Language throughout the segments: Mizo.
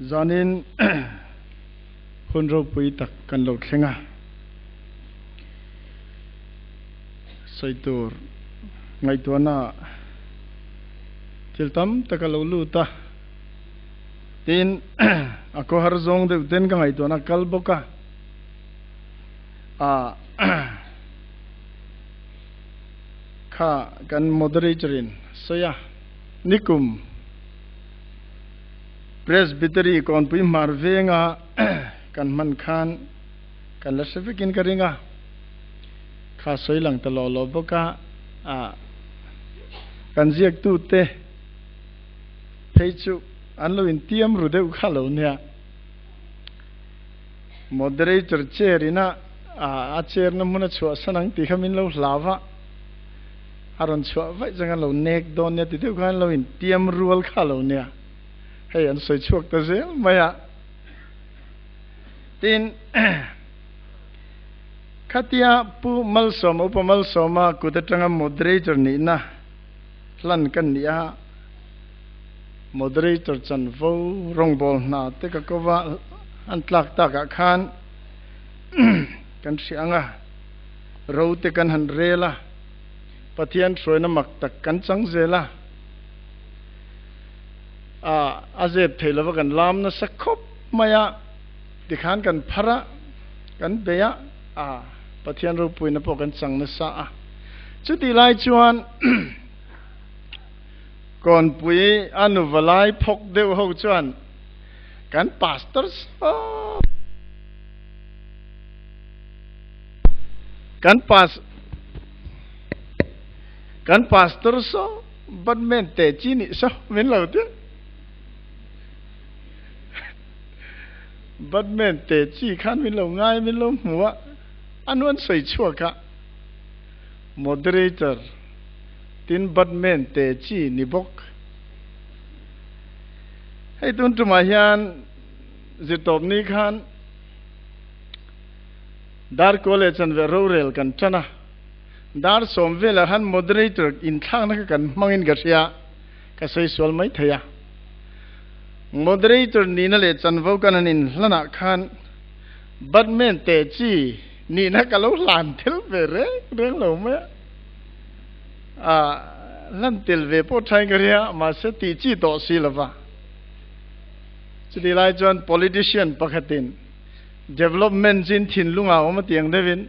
Zanin hun ropui tak kan lo thleng a, sawi tur ngaihtuahna thil tam tak a lo lut a, tin a khawhar zawng deuh ten ka ngaihtuahna kal bawk a, a kha kan moderator in sawi a, nikum Presbytery kawnpui hmar venga kan hman khan kan la hre vekin ka ring a, kha sawi lang ta lawh lawh bawk a, ah kan ziaktute phei chu an lo intiam ru deuh kha lo nia. Moderator chair ina a chair na hmun a chhuahsan ang tih kha min lo hlau a, a rawn chhuah vaih chuan kan lo nek dawn nia ti deuh khan lo intiam rual kha lo nia. Hei an sawi chhuak ta zel mai a. Tin, khatia Pu Malsawma, Upa Malsawma kut atanga moderator nihna hlan kan ni a, Moderator chanvo rawngbâwl hna te ka ko va an tlâk tâkah khân kan hria ang a, ro te kan han rêl a, Pathian hruaina mak tak kan chang zêl a, a a zêp thei lova kan lam nasa khawp mai a, tikhan kan phar a, kan bei a, a Pathian ropuina pawh kan chang nasa a. Chutih lai chuan. Kawnpui a nuva lai phawk deuh ho chuan kan pastor saw kan pas kan pastor saw batman te chi nih saw min lo ti batman te chi khan min lo ngai min lo hmu a anu an sawi chhuak a moderator Tin Batman te chi ni bawk. Hei tun tumah hian zirtawp ni khan Dar College an ve rorel kan tan a, dar sawm velah khan moderator inthlakna kha kan hmangin ka hria, ka sawi sual mai thei a. Moderator nihna leh chanvo kan han inhlanah khan Batman te chi nihna ka lo hlan tel ve reng reng lo mai a. A hlan tel ve pawh thain ka ria, mahse tih chi tawh si lo va. Chutih lai chuan politician pakhatin development chin thinlungah a awm a tiang deuhin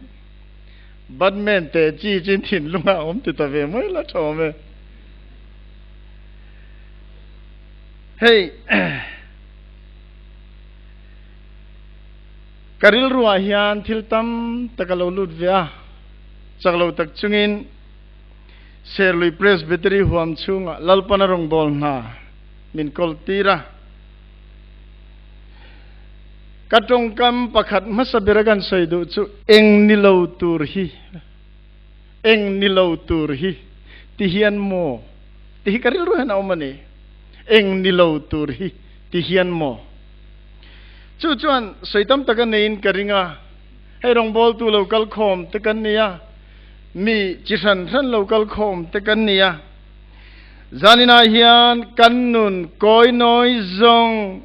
Batman teh chi chin thinlungah a awm ti ta ve mai la tha awm e. Hei ka rilruah hian thil tam tak a lo lut ve a. Chak lo tak chungin Serlui Presbytery huam chhungah Lalpana rawngbâwl hna min kawltir a. Ka tawngkam pakhat hmasa bera kan sawi duh chu eng ni lo tur hi, eng ni lo tur hi ti hian maw ti hi ka rilru hian a awm a ni. Eng ni lo tur hi ti hian maw? Chu chuan sawi tam tak a neiin ka ring a. Hei rawngbawltu lo kal khawm te kan ni a, mi chi hran hran lo kal khawm te kan ni a. Zaninah hian kan nun kawi nawi zawng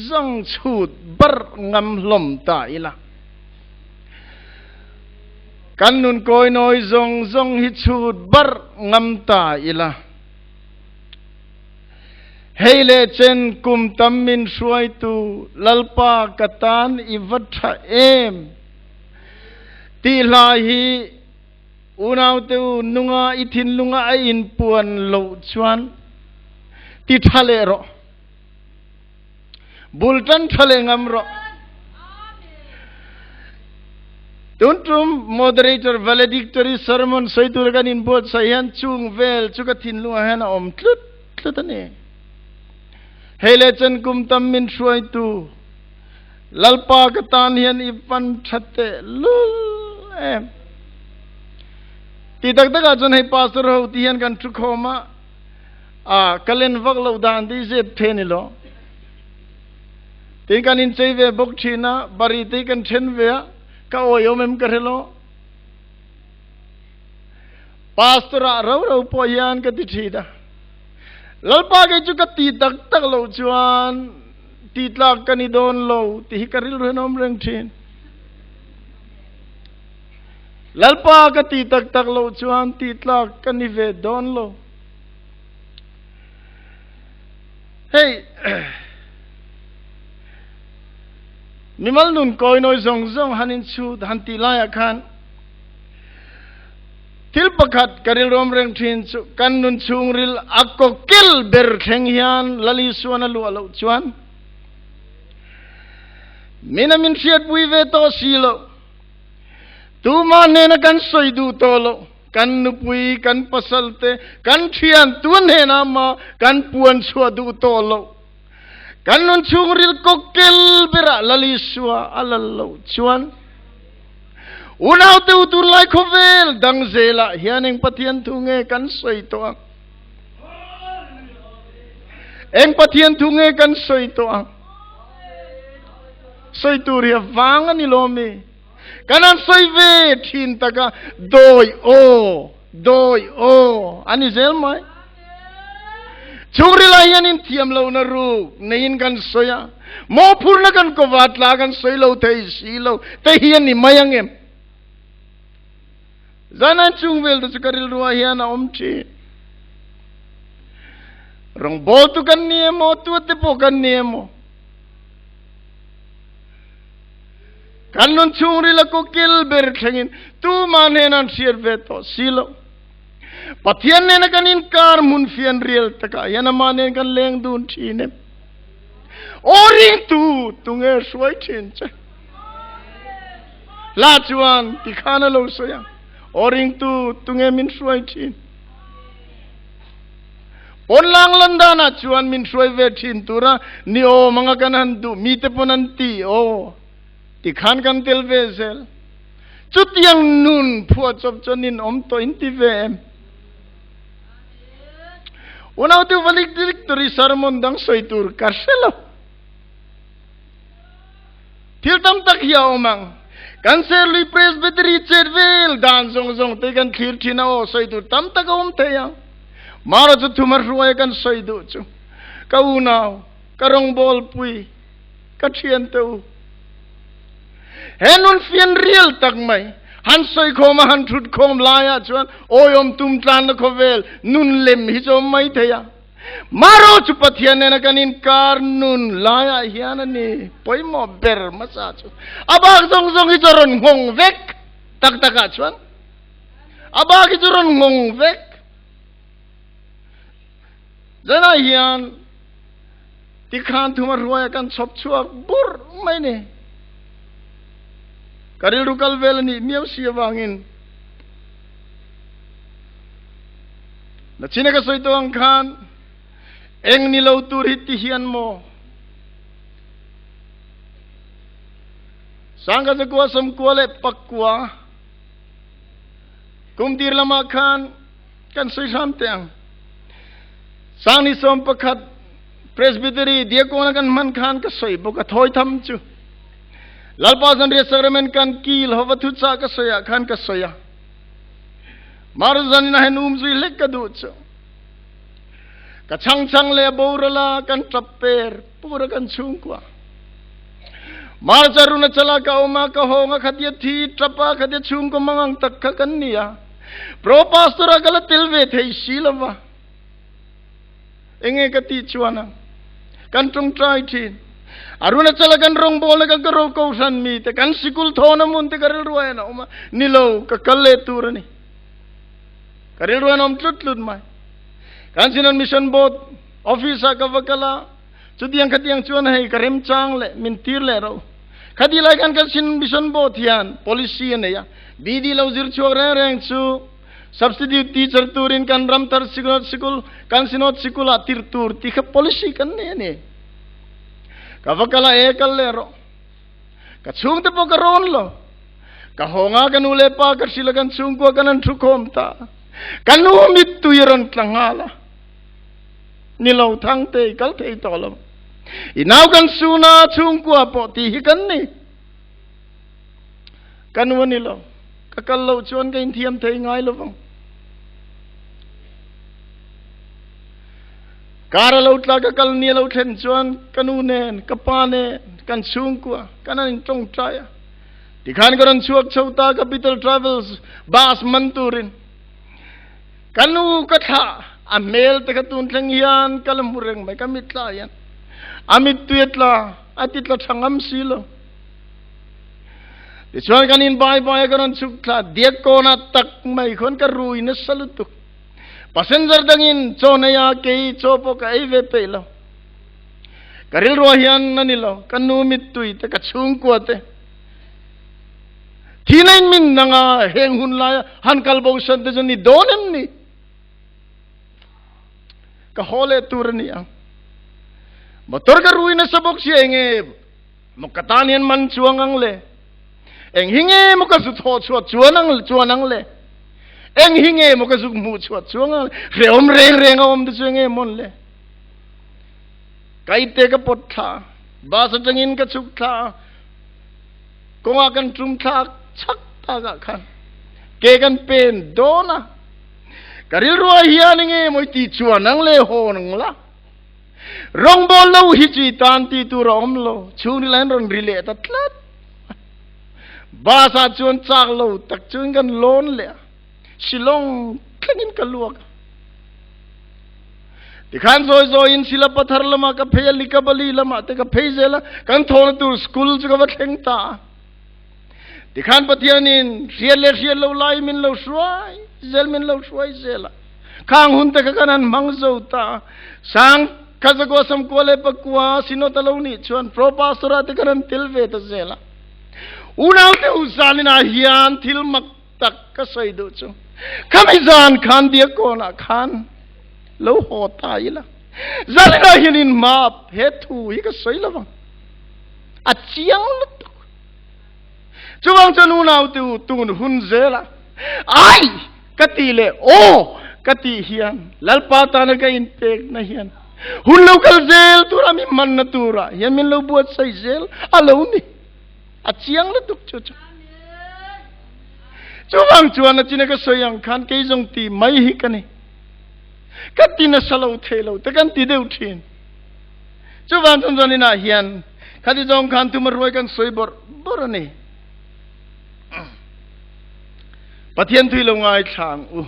zawng chhut barh ngam hlawm ta ila. Kan nun kawi nawi zawng zawng hi chhut barh ngam ta ila. Hei leh chen kum tam min hruaitu Lalpa ka tan i va tha em? Tih hla hi unaute u nunga i thinlunga a inpuan loh chuan ti tha leh rawh. Bul tan tha leh ngam rawh. Tun tum moderator valedictory sermon sawi tur kan inbuatsaih hian chung vel chu ka thinlungah hian a awm tlut tlut a ni. Hei leh chen kum tam min hruaitu Lalpa ka tan hian i van tha teh lul em. Ti tak takah chuan hei pastor ho ti hian kan thu khawm a, a ka len vak loh dan te hi zep the ni lo. Tin kan inchei ve bawk thin a, bari te hi kan then ve a, ka awi awm em ka hre lo. Pastor ah ro ro pawh hian ka ti thin a. Lalpa kei chu ka ti tak tak loh chuan Tih tlak ka ni dawn lo tih hi ka rilru hian a awm reng thin. Lalpa ka tih tak tak loh chuan tih tlak ka ni ve dawn lo. Hei, mimal nun kawi nawi zawng zawng han inchhut han tih laiah khan thil pakhat ka rilruam reng thin chu kan nun chhungril a kawkel ber thleng hian Lal Isuan a luah loh chuan min a min hriatpui ve tawh si loh. Tuma hnena kan sawi duh tawh loh, kan nupui, kan pasal te, kan thian tuan hnena mah kan puan chhuah duh tawh loh. Kan nun chhungril kawkel berah Lal Isua a lal loh chuan unaute u tunlai khawvel dang zelah hian eng Pathian thu nge kan sawi tawh ang? Eng Pathian thu nge kan sawi tawh ang? Sawi tur hi a vang a ni lo mi? Kan han sawi ve thin tak a, dawi aw, dawi aw a ni zel mai. Chhungril ah hian inthiam lohna ruk neiin kan sawi a, mawhphurhna kan kawva tla kan sawi lo thei si lo te hi a ni mai ang em? Zan chung vel te chu ka rilru ah hian a awm thin. Rawngbawltu kan ni emaw, tuate pawh kan ni emaw, Kan nun chhungril a kawkil ber thlengin tumah hnena an hriat ve tawh si lo. Pathian nena kan inkar hmun fian rial takah hian amah nen kan leng dun thin em? Aw ringtu, tunge hruai thin che? Hla chuan tikhan a lo sawi ang, Aw ringtu, tunge min hruai thin? Pawnlang lan danah chuan min hruai ve thin tura ni awm anga kan han duh mite pawn an ti aw tikhan kan tel ve zel. Chutiang nun phuahchawp chuan nin awm tawh in ti ve em? Unautu valedictory sermon dang sawi tur ka hre lo. Thil tam tak hi a awm ang. Kan Serlui Presbytery chet vel dan zawng zawng te kan thlir thin a aw sawi tur tam tak a awm thei ang. Mara chu thuma hruai a kan sawi duh chu ka unau, ka rawngbawlpui, ka thiante u. He nun fian rial tak mai han sawi khawm a han thut khawm laiah chuan awiawm tum tlanna khawvel nun lem hi chu a awm mai thei a. Maro chu Pathian nena kan inkar nun laiah hian a ni pawimawh ber hmasa chu. A bak zawng zawng hi chu a rawn nghawng vek tak takah chuan a bak hi chu rawn nghawng vek. Zanah hian tikhan thuma hruaia kan chhawp chhuak burh mai ni. Ka rilru kal vel a nih miau si avangin Nachina ka sawi tawh ang khan eng ni lo tur hi ti hian maw Sangha zakua sawmkua leh pakua kum tir lamah khan kan sawi hram teh ang. Sangni 11 Presbytery diakona kan hman khan ka sawi bawk a thawi tham chu. Lalpa zanriah sacrament kan kil hova thuchah ka sawiah khan ka sawi a. Marzan in a hen um zui hlek ka duh chu. Ka chang chang le a boral a kan tap per pur a kan chhungkua. Marcha run a chala ka awm a ka hawng a khatia thi tap a khatia chhungkaw mangang tak kha kan ni a. Pro pastor a ka la tel ve thei si lova. Enge ka tih chuan ang? Kan tawngtai thin. Aruna chala kan rawngbawl na kan ka ro ko hran mi te kan sikul thawna mun te ka rilru a en a awm a. Ni lo, ka kal leh tur a ni. Ka rilru en awm tlut tlut mai. Kan Synod Mission Board office ah ka va kal a, chutiang khatiang chuan hei ka remchang leh min tir leh ro. Khati lai khan kan Synod Mission Board hian policy a nei a, BD lo zir chhuak reng reng chu Substitute teacher turin kan ramthar synod sikul, kan synod sikul ah tir tur ti kha policy kan nei a ni. Ka va kal a e kal leh rawh. Ka chhungte pawh ka rawn lo. Ka haw nga ka nu leh pa ka hrilh a kan chhungkua kan han thu khawm ta. Ka nu mittui a rawn tla nghal a. Ni lo thangte i kal thei tawh lo. I nau kan sun a chhungkua pawh ti hi kan ni. Ka nu a ni lo. Ka kal loh chuan ka inthiam thei ngai lo vang. Kar a lo tla ka kal ni a lo thlen chuan ka nu nen ka pa nen kan chhungkua kan an intawngtai a. Tikhan ka rawn chhuak chho ta Capital Travels bus man turin. Ka nu ka thlah a hmel te kha tun thleng hian ka la hmu reng mai ka mit tla hian a mittui a tla a ti tla tha ngam si lo. Tichuan kan in bai bai a ka rawn chhuk thla diak kawn ah tak mai khawn ka rui nasa lutuk. Passenger dangin chaw nei a kei chaw pawh ka ei ve peih lo. Ka rilruah hian a ni lo, ka nu mittui te, ka chhungkua te. Thina in min nang a, heng hun laia han kal bo san te chu ni dawn em ni? Ka haw leh tur a ni ang. Motor ka rui nasa bawk si enge maw ka tan hian man chuang ang le? Eng hi nge maw ka zu thawh chhuah chuan ang chuan ang le? Eng hi nge maw ka zuk hmuh chhuah chuang ang le? Hrehawm reng reng a awm te chu enge mawn le? Ka ipte ka pawt thla, bus atangin ka chhuk thla, kawngah kan tum thlak chak takah khan ke kan pen dawn a. Ka rilruah hian enge maw i tih chuan ang le haw ang la. Rawngbawl lo hi chu i tan ti tur a awm lo, chhungril an rawn ri leh ta tlat. Bus ah chuan chak lo tak chuan kan lawn leh a. Shillong thlengin ka luak a. Tikhan zawi zawiin Sila Pathar lamah ka phei a, Likabali lamah te ka phei zel a, kan thawhna tur school chu ka va thleng ta a. Tikhan Pathianin hriat leh hriat lo lai min lo hruai zel, min lo hruai zel a. Khang hun te kha kan han hmang zo ta a. Sang Khazakua Samkua leh Pakua Synod a lo nih chuan Pro Pastor ah te kan han tel ve ta zel a. Unaute u zaninah hian thil mak tak ka sawi duh chu khami zan khan diakkawnah khan lo haw ta ila zaninah hian in map he thu hi ka sawi lo vang a chiang lutuk chuvang chuan unau tu tun hun zela ai ka ti leh aw ka ti hian lalpa tana ka inpek na hian hun lo kal zel tura mi man na tura hian min lo buatsaih zel a lo ni. A chiang lutuk chu chu. Chuvang chuan a china ka sawi ang khan kei zawng ti mai hi ka ni. Ka ti nasa lo thei lo te kan ti deuh thin. Chuvang chuan chuan inah hian khati zawng khan thuma ruai kan sawi bawrh bawrh a ni. Pathian thui lo ngaithla ang u.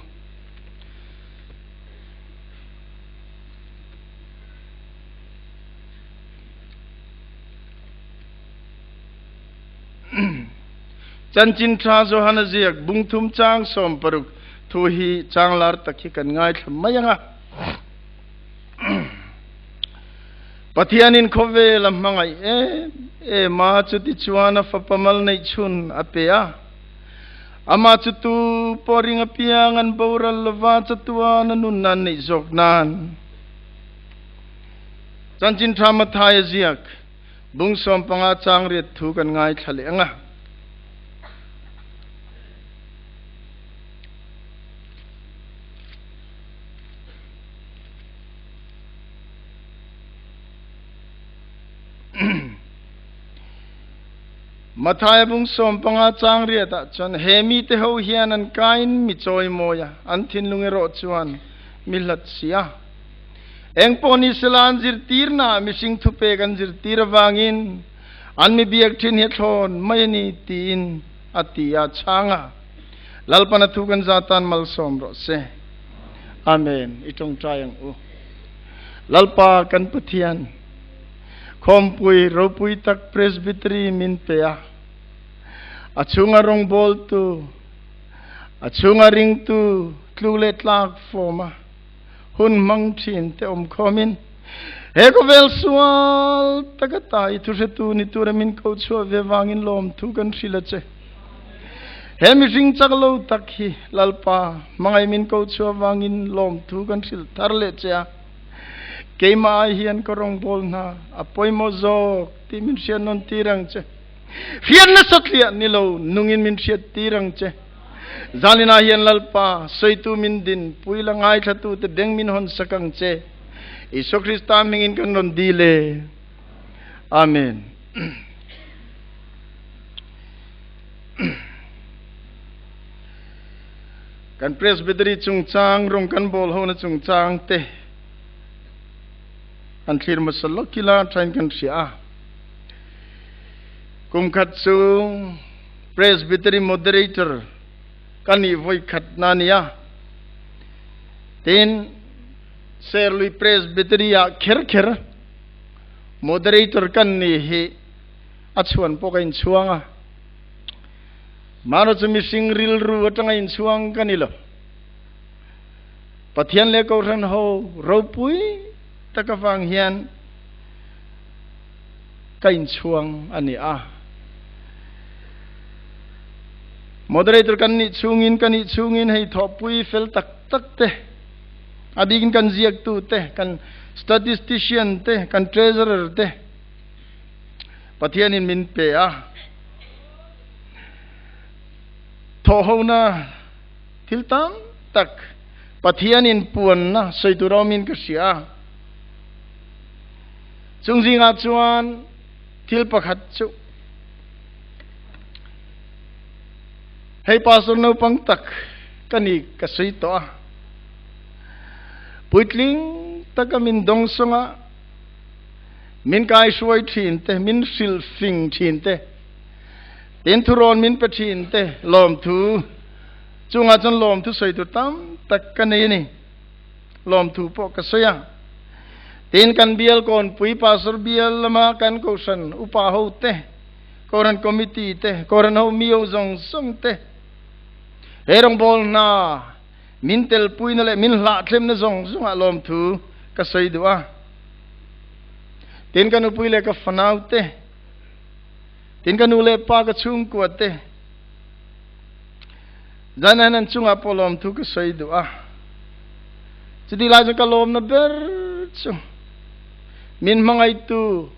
Chanchin Ṭha Johan a ziak bungthum chang 60 thu hi chang lar tak hi kan ngaithla mai ang a. Pathianin khawvel a hmangaih em em a, chutichuan a fapa mal neih chhun a pe a. Amah chu tu pawh ring apiang an boral lova chatuan a nun nan neih zawk nan. Chanchin Ṭha Mathai a ziak. Bung 15 chang riat thu kan ngaithla leh ang a. Mathai bung 15 chang riat ah chuan he mi te ho hian an kain mi chawimawi a, an thinlung erawh chuan mi hlat si a. Engpawh ni sela an zirtirnaah mihring thupek an zirtir avangin an mi biak thin hi a thlawn mai a ni tiin a ti a chhang a. Lalpan a thu kan za tan malsawm rawh se. Amen. I tawngtai ang u. Lalpa kan Pathian, khawmpui ropui tak Presbytery min pe a, a chhunga rawngbawltu, a chhunga ringtu tluk leh tlak fawm a, hun hmang thin te awm khawmin he khawvel sual taka ta i thuhretu ni tura min ko chhuah ve vangin lawmthu kan hrilh a che. He mihring chak lo tak hi Lalpa hmangaih min ko chhuah vangin lawmthu kan hrilh thar leh che a. Keimah ai hian ka rawngbâwl hna a pawimawh zawk tih min hriat nawn tir ang che. Hriatna satliah ni lo nungin min hriat tir ang che. Zaninah hian Lalpa, sawitu min din, pui la ngaithlatute beng min hawn sak ang che. Isua Krista hmingin kan rawn dil e. Amen. Kan Presbytery chungchang, rawng kan bawl hona chungchang te. Han thlir hmasa lawk ila thain kan hria a. Kum khat chu Presbytery Moderator ka nih vawi khat na nia. Tin, Serlui Presbytery ah kher kher Moderator kan nih hi a chhuan pawh ka inchhuang a. Mahrawh chu mihring rilru atanga inchhuang ka ni lo. Pathian leh Kohhran ho ropui tak avang hian ka inchhuang a ni a. Moderator kan nih chhungin ka nih chhungin hei thawhpui fel tak tak te, a bikin kan ziaktu te, kan statistician te, kan treasurer te Pathianin min pe a. Thawhhona thil tam tak Pathianin puanna sawi tur a awmin ka hria a. Chung zingah chuan thil pakhat chu hei pastor naupang tak ka ni ka sawi tawh a. Puitling taka min dawngsawng a, min kaihruai thin te, min hrilh fing thin te, tin thurawn min pe thin te lawmthu chungah chuan lawmthu sawi tur tam tak ka nei a ni. Lawmthu pawh ka sawi a. Tin kan bial kawnpui pastor bial lama kan kohhran upa ho te, kohhran committee te, kohhran ho mi ho zawng zawng te, he rawngbâwl hna min telpuina leh min hlahthlêmna zawng zawngah lawmthu ka sawi duh a. Tin ka nupui leh ka fanau te, tin ka nu leh pa ka chhungkua te, zan hian an chungah pawh lawmthu ka sawi duh a. Chuti lai chuan ka lawmna ber chu min hmangaihtu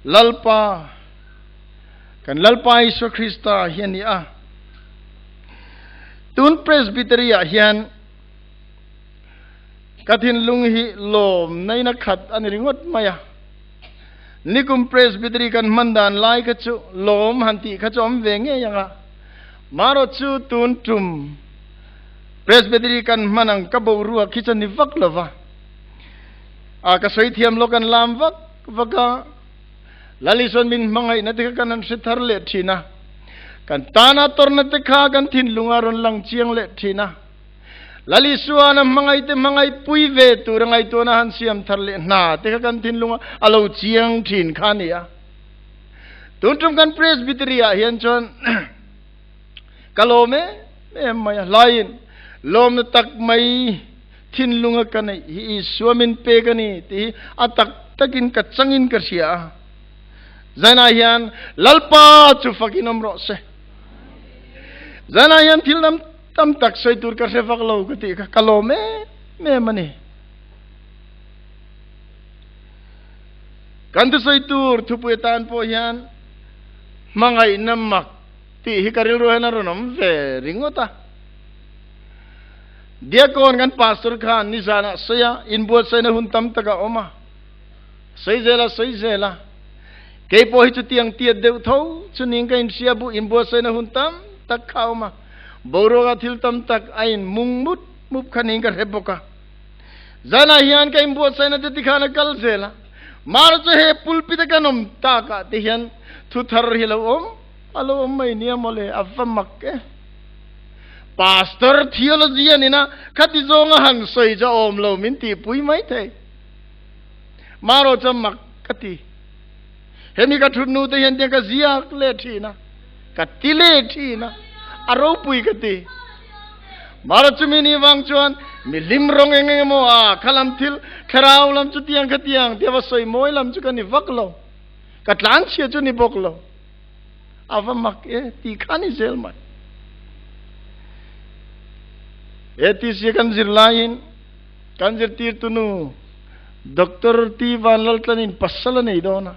Lalpa, kan Lalpa Isua Krista hi a ni a. Tun Presbytery ah hian ka thinlung hi lawmna in a khat a ni ringawt mai a. Nikum Presbytery kan hman dan lai kha chu lawm han tih kha chu awm ve ngei ang a. Marawh chu tun tum Presbytery kan hman ang ka boruak khi chu ni vak lo va. A ka sawi thiam lo kan lam vak vak a. Lal Isuan min hmangaihna te kha kan han hre thar leh thin a. Kan tana tawrhna te kha kan thinlung a rawn lang chiang leh thin a. Lal Isuan a hmangaihte hmangaih pui ve tur a ngaihtuahna han siam thar leh hna te kha kan thinlunga a lo chiang thin kha a ni a. Tun tum kan Presbytery ah hian chuan ka lawm em em mai a, hlaiin lawmna tak mai thinlunga ka neih hi Isua min pek a ni tih hi a tak takin ka changin ka hria a. Zainah hian Lalpa chu fakin awm rawh se. Zanah hian thil dam tam tak sawi tur ka hre vak lo ka tih kha ka lawm em em a ni. Kan thusawi tur thupui atan pawh hian hmangaihna mak tih hi ka rilru hian a rawn awm ve ringawt a. Diakon kan pastor khan nizanah sawi a, inbuatsaihna hun tam tak a awm a. Sawi zel a, sawi zel a. Kei pawh hi chutiang tiat deuh tho chu ning ka inhria bu inbuatsaihna hun tam tak kha a awm a. Boruaka thil tam tak a in mung mup mup kha ning ka hre bawk a. Zanah hian ka inbuatsaihna te tikhan a kal zel a. Mahna chu he pulpit a kan awm takah te hian thu thar hi lo awm a lo awm mai nia mawle, a va mak e. Pastor theology a nina khati zawnga han sawi chu a awm lo min tihpui maithei. Marawh chuan mak ka ti. Hemi ka thut nu te hian tiang ka ziak leh thin a, ka ti leh thin a, a ropui ka ti. Marawh chumi ni vang chuan mi hlim rawng eng eng emaw a kha lam thil thlarau lam chu tiang kha tiang tia va sawi mawi lam chu ka ni vak lo. Ka tlanchhia chu ni bawk lo. A va mak e ti kha ni zel mai. ATC kan zir laiin Kan zirtirtu nu Doctor T Vanlaltlanin pasal a nei dawn a,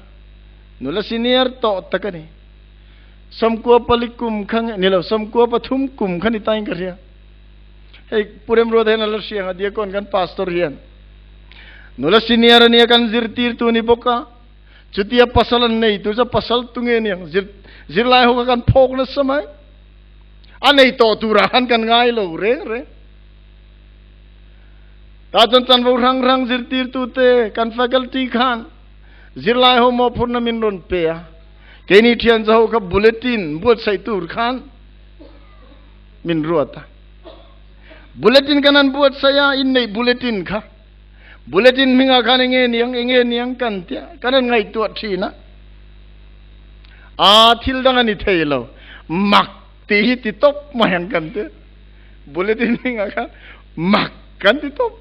nula senior tawh tak a ni. Sawmkua pali kum kha nge, ni lo, sawmkua pathum kum kha ni tain ka hria. Hei Pu Remruata hian a la hria ang a, Diakon kan pastor hian. Nula senior a nia kan zirtirtu ni bawk a, chutia pasal an nei tur chu pasal tu nge niang, zir zirlai ho kha kan phawk nasa mai. A nei tawh turah khan kan ngai lo reng reng. Ta chuan chanvo hrang hrang zirtirtute kan faculty khan zirlai ho mawhphurhna min rawn pe a. Keini thian zaho kha bulletin buatsaih tur khan min ruat a. Bulletin kan han buatsaih a, inneih bulletin kha. Bulletin hmingah khan enge niang, enge niang kan tia, kan han ngaihtuah thin a. A thil dang a ni thei lo, mak tih hi ti tawp mai ang kan tia. Bulletin hmingah khan mak kan ti tawp.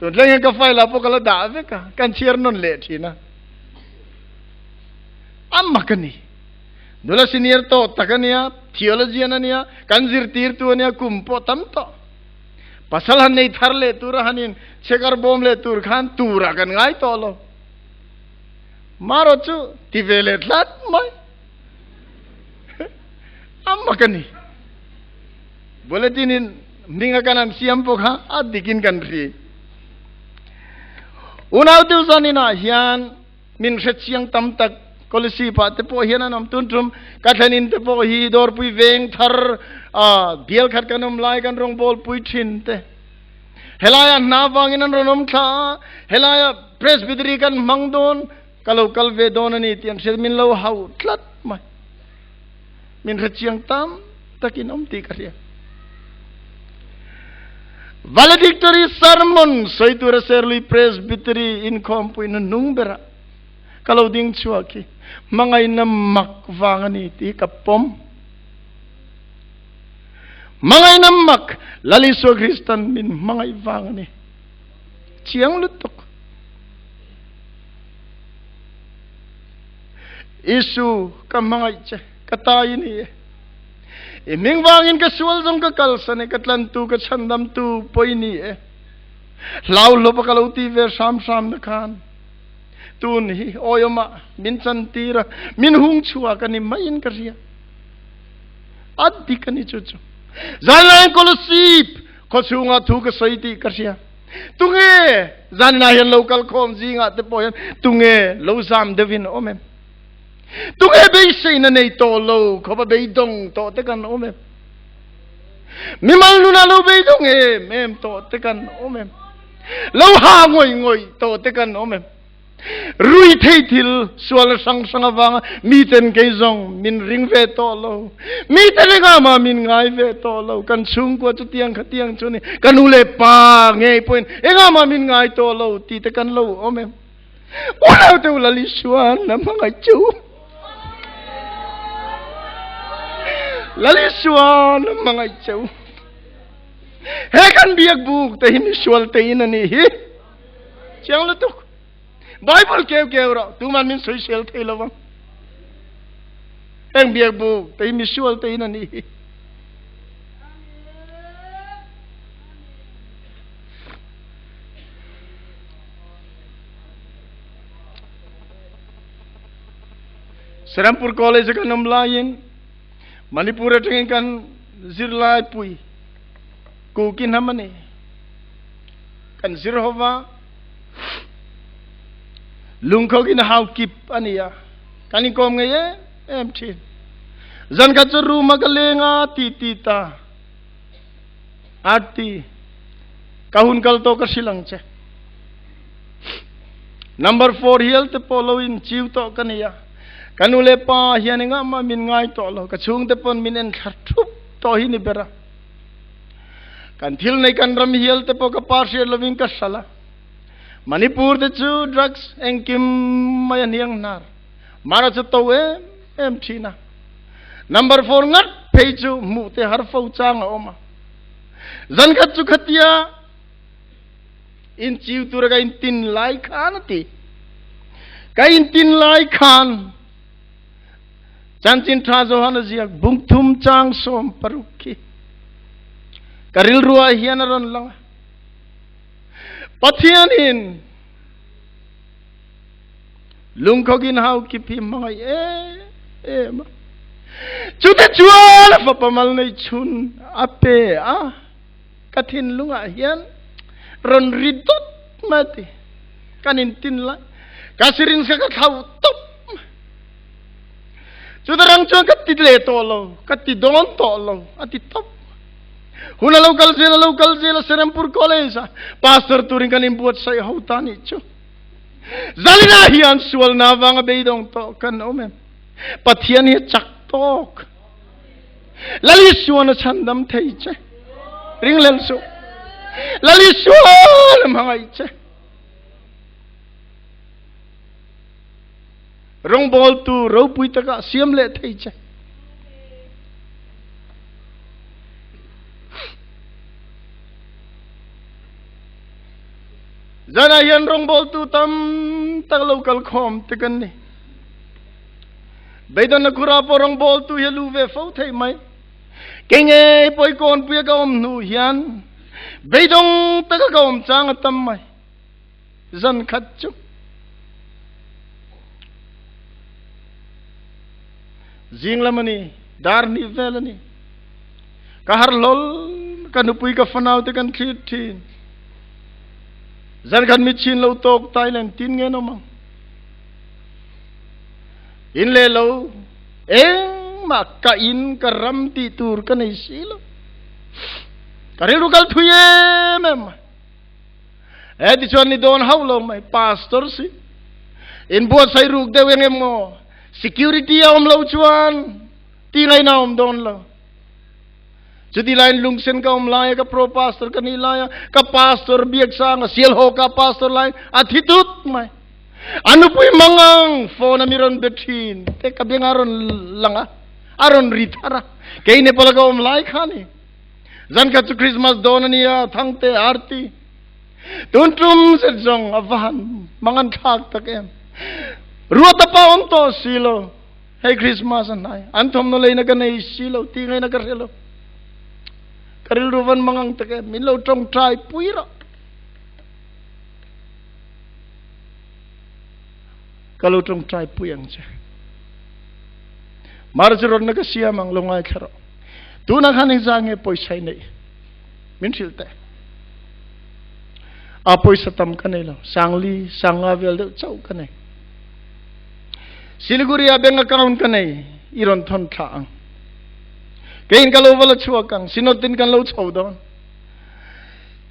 Tun thleng hian ka file ah pawh ka la dah vek a, kan chhiar nawn leh thin a. A mak a ni. Nula senior tawh tak a nia, theologian a nia, kan zirtirtu a nia, kum pawh tam tawh. Pasal han nei thar leh tur a han in chekar bawm leh tur khan turah kan ngai tawh lo. Marawh chu ti ve leh tlat mai. A mak a ni. Bulletin in hming a kan han siam pawh kha a dikin kan hri. Unau deuh zanin ah hian Min hre chiang tam tak Kolosip ah te pawh hian an awm tun tum. Ka thlen in te pawh hi dawrpui veng thar ah bial khat kan awm lai kan rawngbawlpui thin te. Helai ah hna vangin an rawn awm thla a, helai ah Presbytery kan hmang dawn, ka lo kal ve dawn a ni tih an hriat min lo hauh tlat mai. Min hre chiang tam takin awm tih ka hria. Valedictory sermon sawi tura Serlui Presbytery inkhawmpui hnuhnung berah ka lo ding chhuak hi hmangaihna mak vang a ni tih ka pawm. Hmangaihna mak Lal Isua Kristan min hmangaih vang a ni. Chiang lutuk. Isu ka hmangaih che, ka ta i ni e. I hming vangin ka sual zawng ka kalsan e, ka tlantu, ka chhandamtu pawh i ni e. Hlau hlawp a ka lo ti ve hram hram na khan tun hi awiawmah min chantir a, min hung chhuak a ni maiin ka hria. A dik a ni chu chu. Zanlai Kolosip khawchhungah thu ka sawi tih ka hria. Tunge zaninah hian lo kal khawm zingah te pawh hian tunge lo zam deuhin a awm em? Tunge beiseina nei tawh lo khawpa beidawng tawh te kan awm em? Mimal nunah lo beidawng em em tawh te kan awm em? Lo ha ngawih ngawih tawh te kan awm em? Rui thei thil sual hrang hrang avanga miten kei zawng min ring ve tawh lo. Miten engah mah min ngai ve tawh lo. Kan chhungkua chu tiang kha tiang chu ni. Ka nu leh pa ngei pawhin engah mah min ngai tawh lo ti te kan lo awm em? Unau te u Lal Isuan a hmangaih che u. Lal Isuan a hmangaih che u. He kan biak buk te hi misual te in a nih hi. Chiang lutuk. Bible keu keu rawh tuman min sawisel thei lo vang. Heng biak buk te hi misual te in a nih hi. Serampur College kan awm laiin Manipur atangin kan zirlai pui Kuki hnam a ni. Kan zir hova lungkhawkin hau kip a ni a, kan inkawm ngei em em thin. Zan khat chu room a ka leng a ti ti ta. Arti, ka hun kal tawh ka hrilh ang che. Number 4 hial te pawh lo in chiu tawh ka ni a. Ka nu leh pa hian engah mah min ngai tawh lo. Ka chhungte pawn min en thla thup tawh hi ni ber a. Kan thil nei kan ram hial te pawh ka pa hriat lovin ka hral a. Manipur te chu drugs engkim mai a hniang hnar. Mara chu to em em thin a. Number 4 ngat phei chu hmuh te har fo chang a awm a. Zan khat chu khatia in chiu tura ka in tin lai khan a ti. Ka in tin lai khan Chanchin Tha Johan a ziak bung thum chang 16 khi ka rilru ah hian a rawn lang a. Pathianin Lungkhawkin hau kip hi hmangaih em em a. Chute chuan a fapa mal nei chhun a pe a, ka thinlungah hian rawn ri dawt mai a ti. Kan intin lai, ka syringe kha ka thlauh tawp mai. Chute rang chuan ka ti leh tawh lo, ka ti dawn tawh lo a ti tawp. Hun a lo kal zel a lo kal zel a Serampur College a pastor turin kan inbuatsaih ho ta nih chu. Zalina hian sualna avanga beidawng tawh kan awm em? Pathian hi chak tawk. Lal Isuan a chhandam thei che. Ringhlel suh. Lal Isuan a hmangaih che. Rawngbawltu ropui takah siam leh thei che. Zanah hian rawngbawltu tam tak lo kal khawm te kan ni. Beidawn na khura pawh rawngbawltu hi a lu ve fo thei mai. Kei ngei pawikawn puia ka awm hnu hian beidawng taka ka awm chang a tam mai. Zan khat chu zing lam a ni, dar hnih vel a ni. Ka har hlawl, ka nupui ka fanau te kan thlir thin. Zan khat mi chin lo tawk tai len tin nge nom ang. In le lo engmah ka in ka ram ti tur ka nei si lo. Ka rilru kal thui em em mai. He ti chuan ni dawn hauh lo mai pastor si in buatsaih ruk deuh eng emaw security a awm lo chuan ti ngaihna awm dawn lo. Chuti laiin lungsen ka awm laia ka pro pastor ka nih laia ka pastor biak sang a sial haw ka pastor lai a thi tut mai. A nupui mangang phone a mi rawn be thin te ka beng a rawn lang a a rawn ri thar a kei Nepal ka awm lai kha ni. Zan khat chu Christmas dawn a nia Thangte arti. Tun tum zet zawng a va han mangan thlak tak em. Ruata pa awm tawh si lo. Hei Christmas a hnai. An thawmhnaw leina ka nei si lo ti ngaihna ka hre lo. Ka rilru van mangang tak em. Min lo tawngtai pui rawh. Ka lo tawngtai pui ang che. Mar chu rawn na ka siam ang lo ngaithla rawh. Tunah khan engzah nge pawisa i neih? Min hrilh teh. A pawisa tam ka nei lo. Sangli, sanga vel deuh chauh ka nei. Siliguri ah bank account ka nei. I rawn thawn thla ang. Keiin ka lo va la chhuak ang. Synod tin kan lo chho dawn.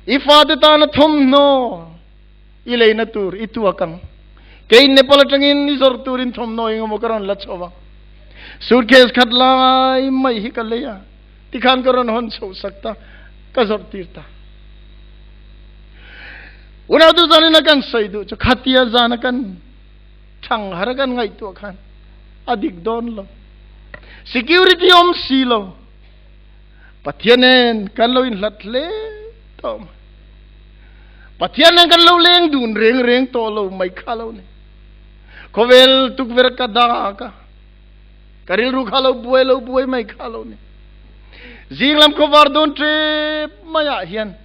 I fate tana thawmhnaw i leina tur i tuak ang. Keiin Nepal atangin i zawrh turin thawmhnaw engemaw ka rawn la chho ang. Suitcase khat lai mai hi ka lei a, tikhan ka rawn hawn chhoh sak ta, ka zawrh tir ta. Unautu zanin a kan sawi duh chu khatia zana kan thang har a kan ngaihtuah khan a dik dawn lo. Security awm si lo. Pathian nen kan lo inhlat hle tawh mai. Pathian nen kan lo leng dun reng reng tawh lo mai kha lo ni. Khawvel tukverh ka dak a, ka rilru kha lo buai lo buai mai kha lo ni. Zinglam khawvar dawn tep maiah hian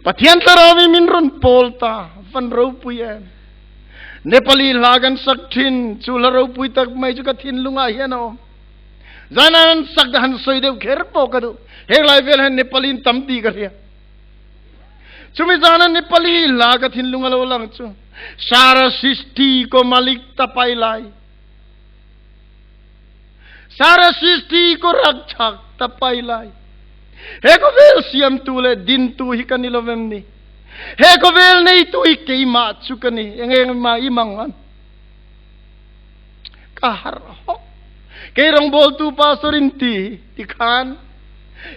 Pathian thlarau in min rawn pawl ta, van ropui em. Nepali hla kan sak thin, chu hla ropui tak mai chu ka thinlungah hian a awm. Zan an sak han sawi deuh kher pawh ka duh. Heng lai vel hian Nepali in tam tih ka hria. Chumi zana Nepali hla ka thinlung a lo lang chu Sara Sisti ko Malik tapai lai. Sara Sisti ko rakchak tapai lai. He khawvel siamtu leh dintu hi ka ni lovem ni. He khawvel neitu hi keimah chu ka ni. Eng eng mah i mang an. Ka har hawk. Kei rawngbawltu pastor in ti ti khan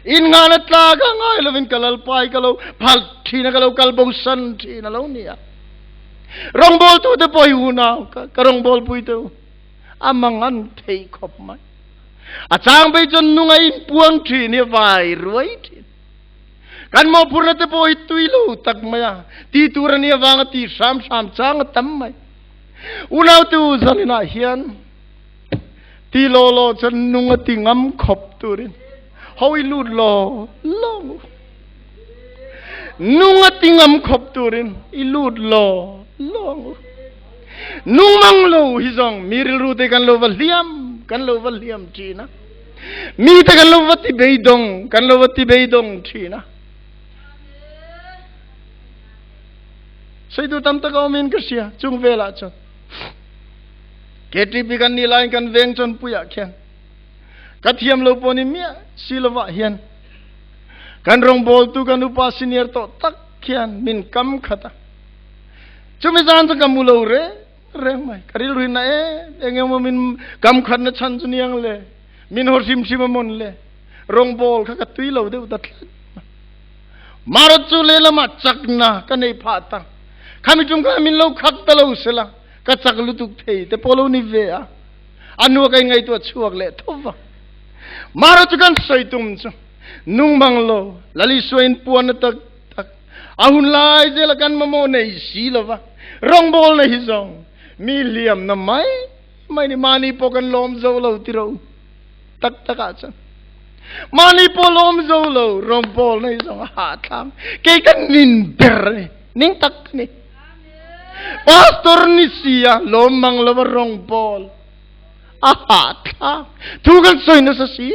in ngan a tla ka ngai lovin ka lalpai ka lo phal thin a ka lo kal bo san thin a lo ni a. Rawngbawltu te pawh hi unau ka ka rawngbawlpui te u a mangan thei khawp mai. A chang bei chuan nunga in puang thin hi vai ruai thin. Kan mawhphurhna te pawh hi tui lo tak mai a ti tur a nih avanga ti hram hram chang a tam mai. Unau te u zaninah hian ti law law chuan nung a ti ngam khawp turin ho i lut law law ngu. Nung a ti ngam khawp turin i lut law law ngu. Nung mang lo hi zawng mi rilru te kan lo va hliam kan lo va hliam thin a. Mi te kan lo va ti beidawng kan lo va ti beidawng thin a. Sawitu tam tak a awmin ka hria chung velah chuan. KTP kan nih laiin kan veng chawnpuiah khian ka thiam lo pawh ni miah si lovah hian. Kan rawngbawltu kan upa senior tawh tak hian min kam khat a. Chumi zan chu ka mu lo reng reng mai. Ka rilru in na em eng emaw min kam khat na chhan chu niang le. Min haw hrim hrim a mawn le. Rawngbawl kha ka tui lo deuh ta tlat. Marawt chu lehlamah chakna ka nei phah ta. Khami tum kha min lo khak ta lo sela ka chak lutuk thei te pawh lo ni ve a. A nu ka inngaihtuah chhuak leh tho va. Marawt chu kan sawi tum chu nung mang lo Lal Isua in puan na tak tak a hun lai zela kan mamawh nei si lo va. Rawngbawlna hi zawng mi hliamna mai mai ni mahni pawh kan lawm zo lo tiro tak tak ah chuan mahni pawh lawm zo lo rawngbawl na hi zawng a hahthlak kei ka nin ber a ni ning tak ka ni pastor ni si a lawm mang lo a rawngbawl a hahthlak thu kan sawi nasa si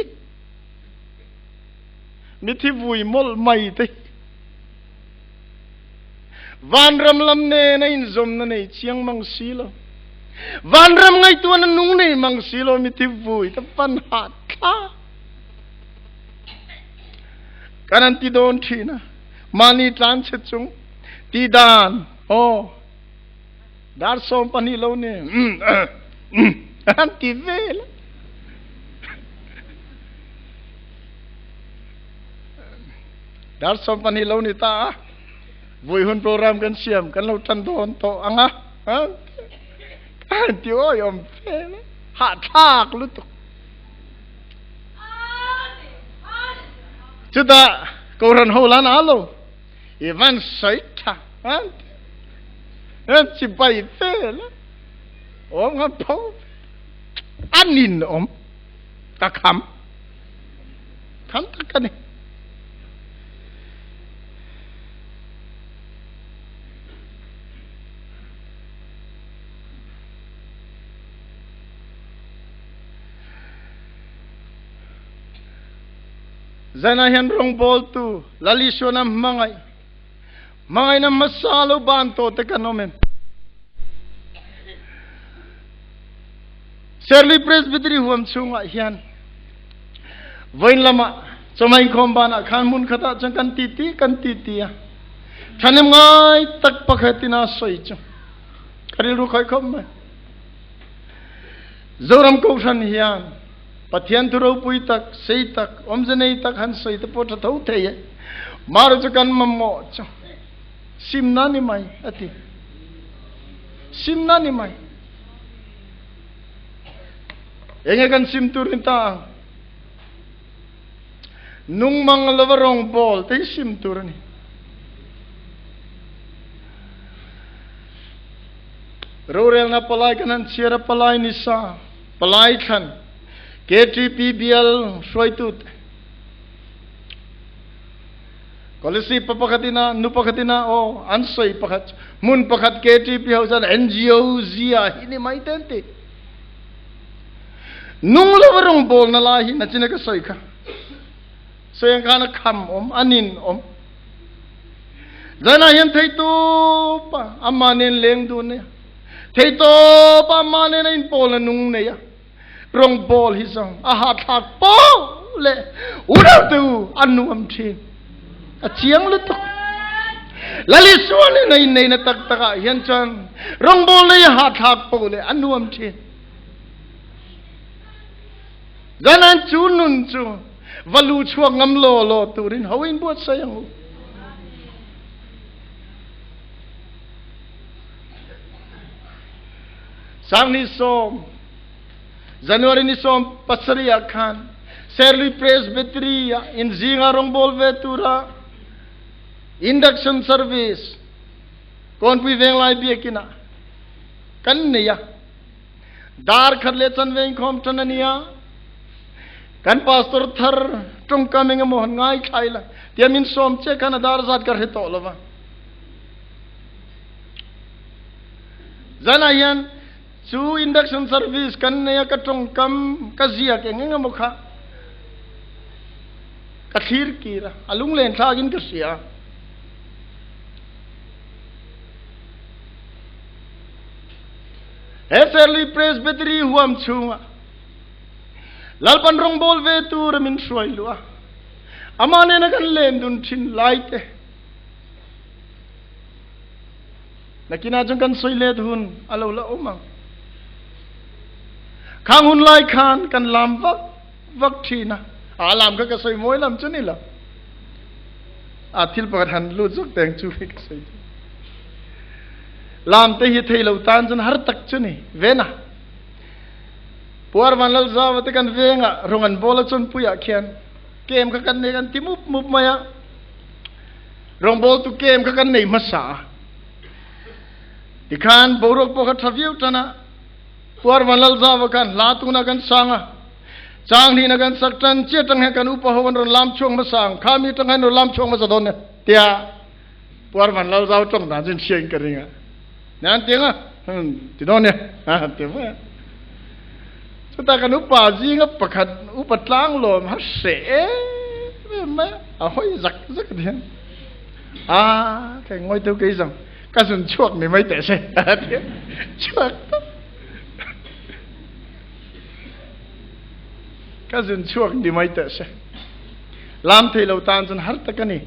mithi vui mawlh mai te Vanram lam nen a inzawmna nei chiang mang si lo. Vanram ngaihtuahna nung nei mang si lo mi ti vui ta van hah thla. Kan an ti dawn thin a. Mahni tlan che chung ti dan aw dar 12 lo ni an ti vel. Dar 12 lo ni ta a. Vui hun program kan siam kan lo tan dawn tawh ang a. An ti awi awm fe le. Hahthlak lutuk. Chutah Kohhran ho lan a lo. I van sawi tha. An ti. An chibai fe le. Awm nga pho. An in awm. Ka kham. Kham tak ka ni. Zaina hian rawngbawltu Lal Isuan a hmangaih. Hmangaihna hmasa lo ban tawh te kan awm em? Serlui Presbytery huam chhungah hian vawiin lamah chawhmeh inkhawm banah khan hmun khatah chuan kan titi kan titi a. Thahnem ngai tak pakhatin a sawi chu ka rilru khawih khawp mai. Zoram Kohhran hian Pathian thu ropui tak, sei tak, awmze nei tak han sawi te pawh tha tho thei e. Mara chu kan mamawh chu simna ni mai a ti. Simna ni mai. Enge kan sim tur ni ta ang? Nung mang lova rawngbawl te hi sim tur a ni. Rorelna palai kan han chhiar a palai ni sa, palai thlan, KTP bial hruaitute, Kolosip pa pakhat ina nu pakhat ina aw an sawi pakhat hmun pakhat KTP ho chuan NGO zia hi ni mai te an ti. Nung lova rawngbawlna lai hi nachina ka sawi kha. Sawi ang khan a kham awm, a nin awm. Zanah hian theitawp a ama nen leng dun nei a. Theitawp a ama nen a inpawlna nung nei a. Rawngbawl hi zawng a hahthlak poh leh unau te u a nuam thin. A chiang lutuk. Lal Isua nen a inneihna tak takah hian chuan rawngbawl nei a hahthlak poh leh a nuam thin. Zanan chu nun chu va lu chhuak ngam law law turin ho in buatsaih ang u. Sangni sawm, January ni 17 ah khan Serlui Presbytery ah in zinga rawngbawl ve tura induction service Kawnpui Venglai biakin ah kan nei a. Dar khat leh chanve inkhawm tan a nia. Kan pastor thar tawngkam eng emaw han ngaithla ila tia min sawm che khan a dar zat ka hre tawh lova. Zanah hian chu induction service kan nei a, ka tawngkam ka ziak eng eng emaw kha ka thlir kir a, a lunglen thlakin ka hria. He Serlui Presbytery huam chhungah Lalpan rawngbawl ve tura min hruai luh a. Amah nena kan len dun thin lai te. Nakinah chuan kan sawi let hun a lo la awm ang. Khang hun lai khan kan lam vak vak thin a. A lam kha ka sawi mawi lam chu ni lo. A thil pakhat han lut zawk teng chu hi ka sawi chu. Lam te hi thei lo tan chuan har tak chu ni. Vena. Puar van lal zau te kan venga rong an bola chon puia khian kem kha kan nei kan ti mup mup mai a. Rawngbawltu kem kha kan nei hmasa a. Tikhan boruak pawh kha tha viau tan a. Puar van lal zau khan hla tuna kan sang a. Chang hnihna kan sak tan chiah tang hian kan upa ho an rawn lam chhuak hmasa ang. Kha mi tang hian rawn lam chhuak hmasa dawn nia. Tia Puar van lal zau tawng dan chu in hria in ka ring a. Nia an ti ang a. Ti dawn nia. Ti mai a. Chutah kan upa zinga pakhat upa tlang lawm ha hreh em em mai a. A hawi zak zak a ti hian. A kei ngawi teu kei zawng ka zun chhuak ni mai teh se. Ti a. Chhuak tawp. Ka zun chhuak ni mai teh se. Lam thei lo tan chuan har tak a ni.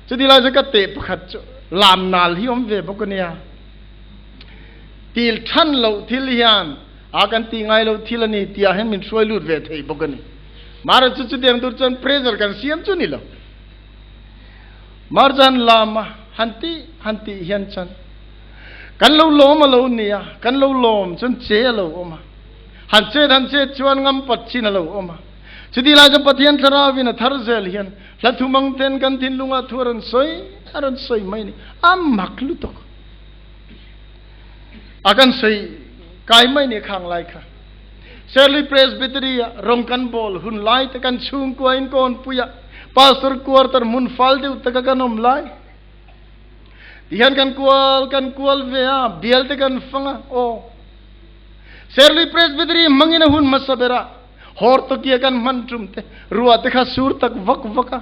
Chuti lai chu ka teh pakhat chu lam nal hi awm ve bawk a nia. Til than loh thil hian a kan tih ngai loh thil a ni tih ah hian min hruai lut ve thei bawk a ni. Mara chu chutiang tur chuan pressure kan siam chu ni lo. Mar chuan lam a han tih han tih hian chuan kan lo lawm a lo ni a, kan lo lawm chuan che a lo awm a. Han chet han chet chuan ngam pat chin a lo awm a. Chutih lai chuan Pathian Thlarauin a thar zel hian hla thumang ten kan thinlungah thu a rawn sawi a rawn sawi mai a ni. A mak lutuk. A kan sawi kai mai ni khang lai kha. Serlui Presbytery ah rawng kan bawl hun lai te kan chhungkua in kawnpui ah Pastor quarter hmun fal deuh taka kan awm lai. Tihian kan kual kan kual ve a, bial te kan fang a, aw. Serlui Presbytery hmangin a hun hmasa ber ah Hortokia kan hman tum te, ruah te kha sur tak vak vak a.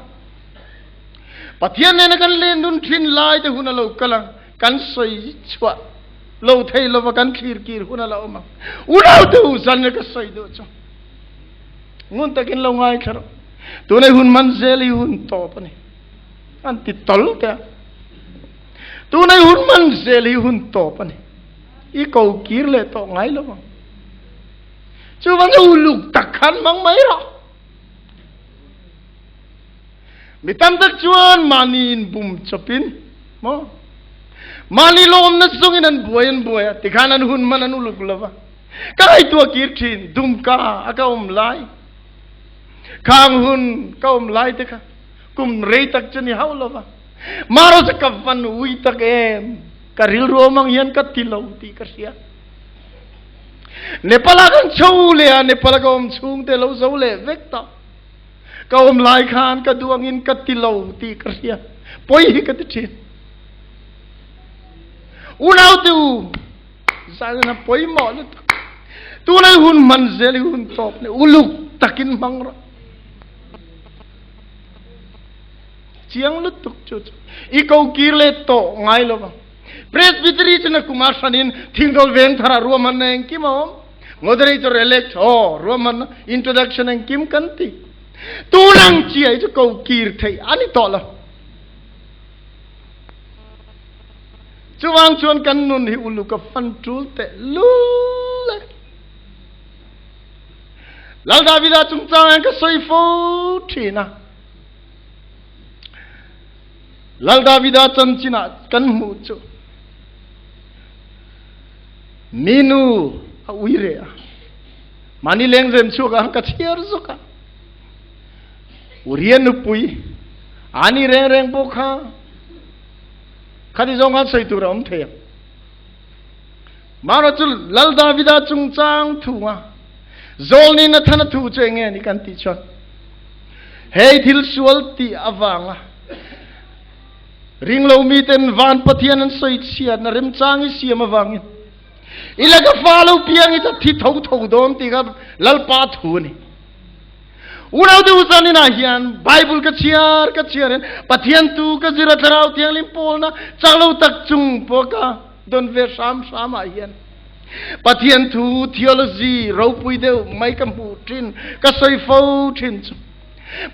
Pathian nena kan len dun thin lai te hun a lo kal ang, kan sawi chhuah lo thei lova kan thlir kir hun a la awm ang. Unau te u zan ka sawi duh chu. Ngun takin lo ngaithla rawh. Tunai hun man zel hi hun tawp a ni. An ti tol te a. Tunai hun man zel hi hun tawp a ni. I ko kir leh tawh ngai lo ang. Chuvang uluk tak khan hmang mai rawh. Mi tam tak chuan mahni in bum chawpin maw mahni lawmna zawngin an buai an buai a tikhan an hun man an uluk lova ka ngaihtuah kir thin dumka a ka awm lai khang hun ka awm lai te kha kum rei tak chu ni hauh lova maro chu ka van ui tak em ka rilru awm ang hian ka ti lo tih ka hria. Nepal ah kan chho leh a, Nepal a ka awm chhung te lo zo leh vek ta. Ka awm lai khan ka duh angin ka ti lo tih ka hria. Pawi hi ka ti thin. Unau te u, zan a pawimawh lutuk. Tunai hun hman zel hi hun tawp ni uluk takin hmang rawh. Chiang lutuk chu chu. I ko kir leh tawh ngai lo vang. Presbytery chu na kuma hranin thingdol veng thara ruahmanna engkim a awm. Moderator elect aw ruahmanna introduction engkim kan ti. Tunang chiai chu ko kir thei ani tawh lo. Chuwang chuan kan nun hi uluka fan tul te lul e. Lal Davida chungchang ka sawi fo thin a. Lal Davida chanchin ah kan hmuh cu minu a uire a mani lengzem chuak ah ka chiar zuk a Uriah nupui ani reng reng pawh kha khati zawng khan sawi tur a awm thei ang Mara chu Lal Davida chungchang thu a zawlni Nathana thu chu enge ni kan tih chuan Hei thil sual tih avanga ringlo miten van Pathian an sawi chhiatna remchang i siam avangin i laka fa lo piang i thi tho tho dawn tih kha Lalpa thu a ni. Unaute u zanin ah hian Bible ka chhiar ka chhiar hian Pathian tu ka zir a Thlarau Thianghlim pawlna chak lo tak chung pawh ka don ve hram hram ah hian Pathian thu theology ropui deuh mai ka hmuh thin, ka sawi fo thin chu.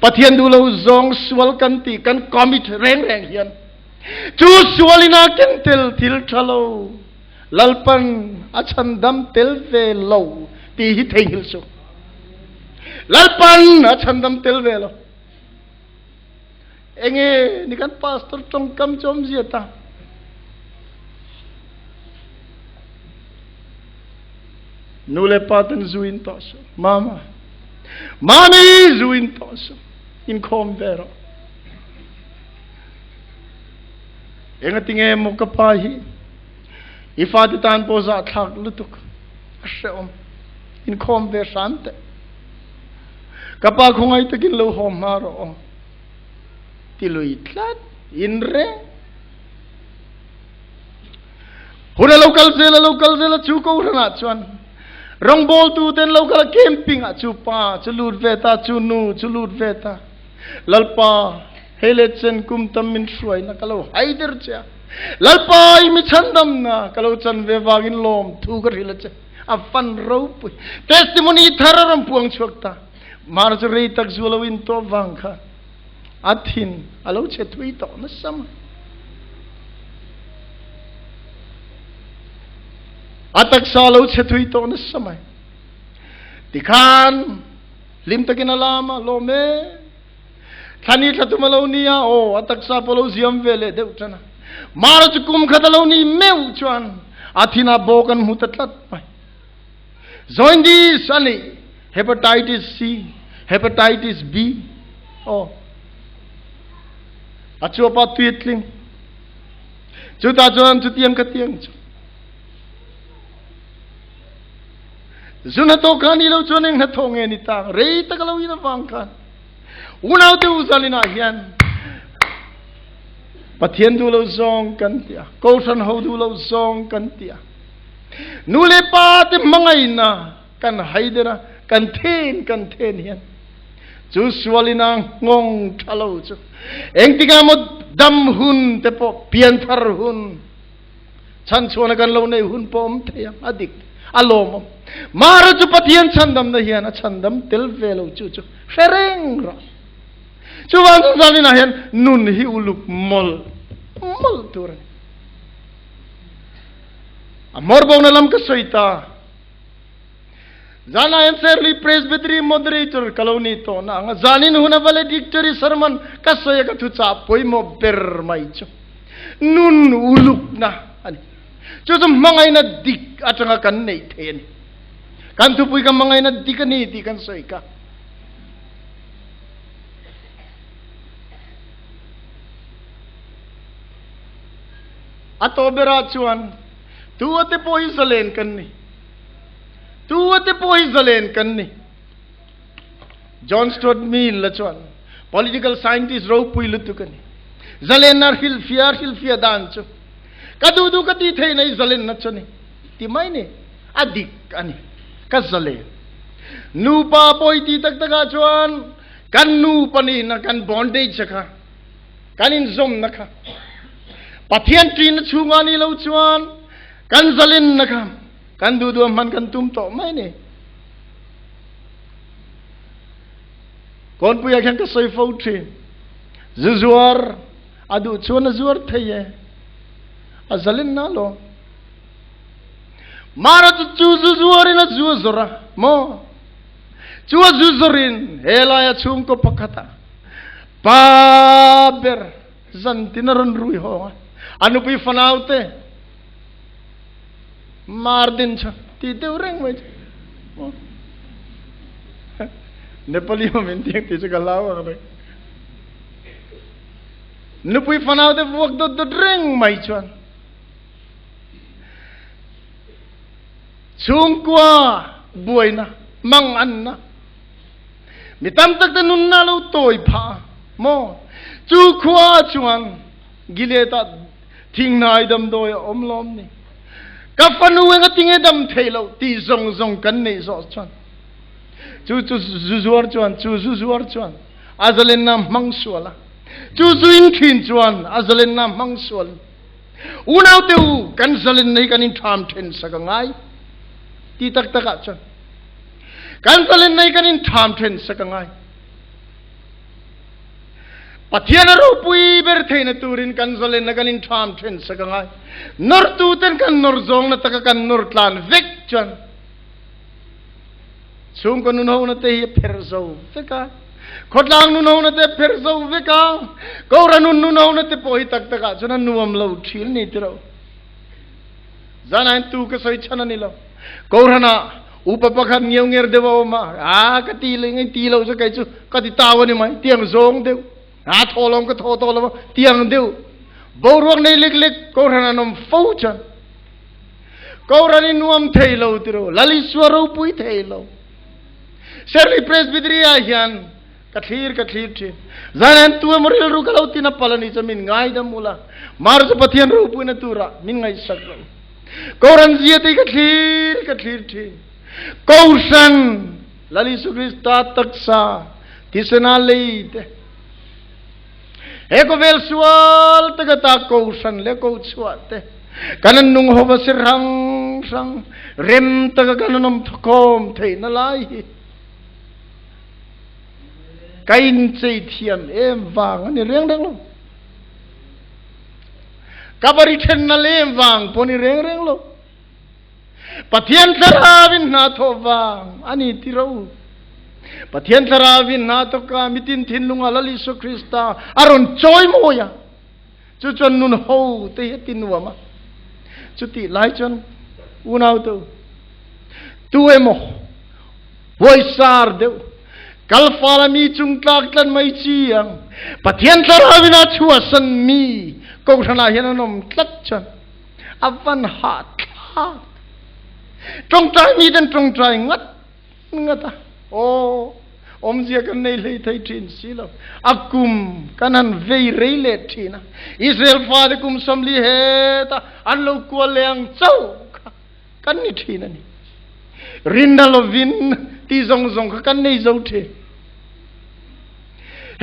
Pathian duh lo zawng sual kan tih kan commit reng reng hian chu sualin a ken tel thil tha lo Lalpan a chhandam tel ve lo tih hi theihnghilh suh. Lalpan a chhandam tel ve lo. Enge ni kan pastor tawngkam chu awmzia ta. Nu le pa ten zu in tawh suh. Mama. Mami zu in tawh suh. Inkhawm ve rawh. Engatinge maw ka pa hi i fate tan pawh zahthlak lutuk a hrehawm. Inkhawm ve hram teh. Ka pa khawngaih takin lo haw hma rawh aw. Ti lui tlat in reng. Hun a lo kal zel a lo kal zel a chu kohhranah chuan rawngbawltu ten lo kal a camping ah chu pa chu lut ve ta chu nu chu lut ve ta. Lalpa hei le chen kum tam min hruaina ka lo hai der che a. Lalpa i mi chhandamna ka lo chan ve vangin lawm thu ka hrilh a che. A fan ropui. Testimony thar a rawn puang chhuak ta. Mar chu rei tak zu lo in tawh vang kha a thin a lo chhe thui tawh nasa mai. A taksa a lo chhe thui tawh nasa mai. Tikhan hlim takin a lam a, lawm e. Thlani thla tum a lo ni a, aw a taksa pawh lo ziam ve leh deuh tan a. Mar chu kum khat a lo ni meuh chuan a thinah bawk an hmu ta tlat mai. Jaundice a nih Hepatitis C, Hepatitis B, aw a chuapa tui a tling. Chutah chuan chutiang ka tiang chu. Zu hnathawh kha ni lo chuan eng hnathawh nge ni ta rei tak a lo in avang khan unaute u zalinah hian Pathian duh lo zawng kan ti a, Kohhran ho duh lo zawng kan ti a, nu le pa te hmangaihna kan haider a, kan then kan then hian chu sualina nghawng tha lo chu engtikah maw dam hun te pawh pianthar hun chhanchhuahna kan lo nei hun pawh awm thei ang a dik a lawmawm mara chu Pathian chhandamna hian a chhandam tel ve lo chu chu hre reng rawh chuvang chu zaninah hian nun hi uluk mawlh mawlh tur a ni a hmawr bawkna lam ka sawi ta Zanah hian Serlui Presbytery Moderator ka lo nih tawh na ang a, zanin huna valedictory sermon ka sawi a ka thuchah pawimawh ber mai chu nun ulukna a ni. Chu chu hmangaihna dik atanga kan neih theih a ni. Kan thupui ka hmangaihna dik a ni tih kan sawi kha. A tawh berah chuan tu a te pawh hi zalen kan ni. Tu a te pawh hi zalen kan ni. John Stuart Mill la chuan political scientist ropui lutuk a ni. Zalenna hrilhfia hrilhfia dan chu ka duh duh ka ti thei nei zalenna chu ni. Ti mai ni. A dik a ni. Ka zalen. Nupa pawi ti tak takah chuan kan nupa nihna kan bondage kha kan inzawmna kha Pathian ṭihna chhungah ni lo chuan kan zalenna kha Kan duh duh a hman kan tum tawh mai ni. Kawnpui ah khan ka sawi fo thin. Zu zuar a duh chuan a zuar thei e. A zalin na lo. Mara chu chu zu zuar in a zu a zawr a maw? Chu a zu zawr in he lai a chhungkaw pakhat ah pa ber zan tin a rawn rui hawng a. A nupui fanau te Mardin chu ti deuh reng mai chu. Nepali ho min tiang ti chu ka hlau ang reng. Nupui fanau te vuak dawt dawt reng mai chuan. Chhungkua buaina, mang anna. Mi tam tak te nunna lo tawi phah maw? Chu khua chuan Gilead ah Thinghnai damdawi a awm lawm ni. Ka fanu eng a tinge dam thei lo tih zawng zawng kan neih zawh chuan chu chu zu zuar chuan chu zu zuar chuan a zalenna hmang sual a, chu zu in thin chuan a zalenna hmang sual. Unau te u kan zalenna hi kan in tham then sak a ngai ti tak tak ah chuan kan zalenna hi kan in tham then sak a ngai. Pathian a ropui ber theihna turin kan zalenna kan intham then sak a ngai. Nawrtuten kan nawr zawngna taka kan nawr tlan vek chuan chhungkaw nunhona te hi a pherh zo vek a, khawtlang nunhona te a pherh zo vek a, Kohhran hun nunhona te pawh hi tak takah chuan a nuam lo thin ni tiro. Zanain tu ka sawi chhan a ni lo. Kohhranah upa pakhat ngiau nger deuh a awm a, a ka ti leh ngai ti lo chu kei chu ka ti tau a ni mai, tiang zawng deuh, a thaw lawng ka thaw tawh lo a, tiang deuh. Boruak nei lek lek Kohhran an awm fo chuan Kohhran i nuam thei lo tiro, Lal Isua ropui thei lo. Serlui Presbytery ah hian Ka thlir ka thlir thin. Zan an tu emaw rilru ka lo tin a pal a ni chu min ngaidam ula. Mar chu Pathian ropuina turah min ngaihsak lo. Kohhran zia te hi ka thlir ka thlir thin. Kohhran Lal Isu Krista taksa thisena lei te. He khawvel sual taka ta kohhran leh kohchhuah te kan an nung hova si hrang hrang rem taka kan an awm thawkawm theihna lai hi. Ka inchei thiam em vang a ni reng reng lo. Ka bari thenna lem vang pawh ni reng reng lo. Pathian thlarauin hna thawh vang a ni ti ro. Pathian thlarauin hna thawka mitin thinlunga Lal Isua Krista a rawn chawi mawi a. Chu chuan nun ho te hi a ti nuam a. Chutih lai chuan unau te u, tu emaw huaisar deuh, kalfala mi chung tlak tlan mai chi ang, Pathian thlarauin a chhuahsan mi kohhranah hian an awm tlat chuan a van hahthlak. Tawngtai miten tawngtai ngat ngat a, aw, awmzia kan nei hlei thei thin si lo. A kum kan han vei rei leh thin a, Israel fate kum 40 heta an lo kual leh ang chauh kha kan ni thin a ni. Rinna lovin ti zawng zawng kha kan nei zo thin.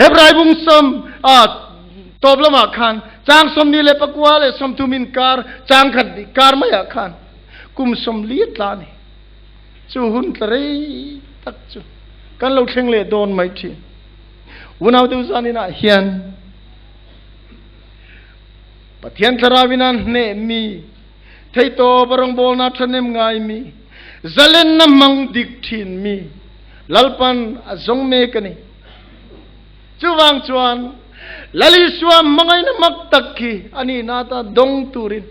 Hebrai bung sawm a tawp lamah khan chang 29 leh 30 inkar chang khat kar maiah khan kum 40 a tla a ni. Chu hun tla rei tak chu kan lo thleng leh dawn mai thin. Unau deuh zan inah hian Pathian thlarau in an hneh mi, theihtawp a rawngbawlna thahnem ngai mi, zalenna hmang dik thin mi Lalpan a zawng mek a ni. Chuvang chuan Lal Isua hmangaihna mak tak hi a nihna ata dawng turin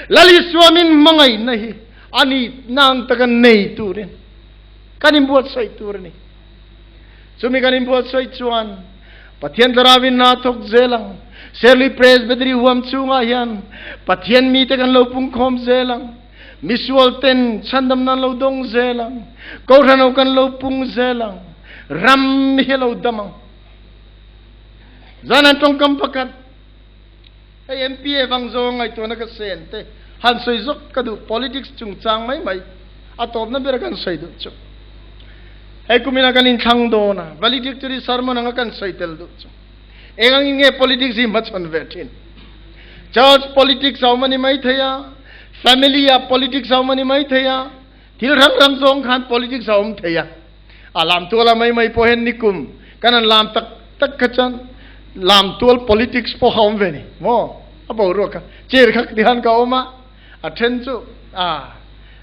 Lal Isua min hmangaihna hi A nih nang taka nei turin kan inbuatsaih tur a ni. Chumi kan inbuatsaih chuan Pathian Thlarauin hna thawk zel ang. Serlui Presbytery huam chhungah hian Pathian mite kan lo pungkhawm zel ang. Misual ten chhandamna an lo dawng zel ang. Kohhran ho kan lo pung zel ang. Ram hi a lo dam ang. Zan an tawngkam pakhat. Hei MPA vang zawng ngaihtuahna ka sen te han sawi zawk ka duh politics chungchang mai mai a tawpna ber kan sawi duh chu. Hei kumina kan inthlang dawn a, valedictory sermon anga kan sawi tel duh chu. Eng angin nge politics hi hmachhawn ve thin? Church politics a awm a ni mai thei a, family ah politics a awm a ni mai thei a, thil hrang hrang zawng khan politics a awm thei a. A lam tuala mai mai pawh hian nikum kan han lam tak tak kha chuan lam tual politics pawh a awm ve ni maw? A boruak kha chair kha ti han ka awm a, a then chu a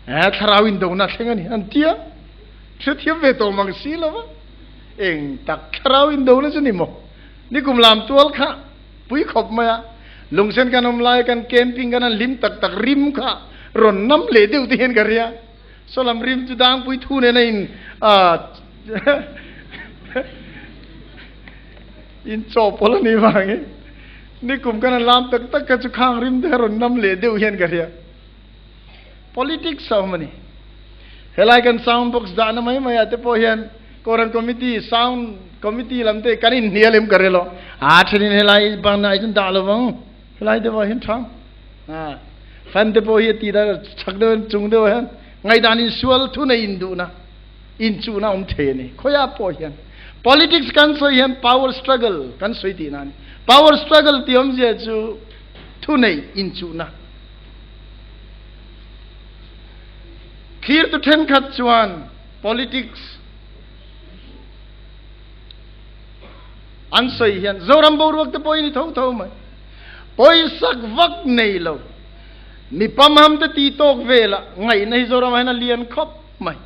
eh thlarau indona thleng a ni an ti a, hrethiam ve tawh mang si lo va, eng tak thlarau indona chu ni maw? Nikum lam tual kha pui khawp mai a, lungsen kan awm lai kan camping kan han hlim tak tak rim kha rawn nam leh deuh te hian ka ria. Saw lam rim chu dangpui thu nen a in in chawhpawlh a nih vangin nikum kan an lam tak tak kha chu khang rim te kha rawn nam leh deuh hian ka hria. Politics a awm a ni. Helai kan sound box dahna mai mai ah te pawh hian Kohhran committee, sound committee lam te kan inhnial em ka rel aw. A thenin helai bang ah chuan dah lovang, helai deuh ah hian tha. A fan te pawh hi a ti da chak deuh chung deuh hian ngaihdan in sual thu nei in duhna in chuhna awm thei a ni. Khawiah pawh hian politics kan sawi hian power struggle kan sawi tihna a ni. Power struggle tih awmzia chu thu nei in chuhna. Thlir tu thenkhat chuan politics. An sawi hian Zoram boruak te pawh i ni tho tho mai. Pawisak vak nei lo. Mi pamham te ti tawk vela ngaihna hi Zoramah hian a lian khawp mai.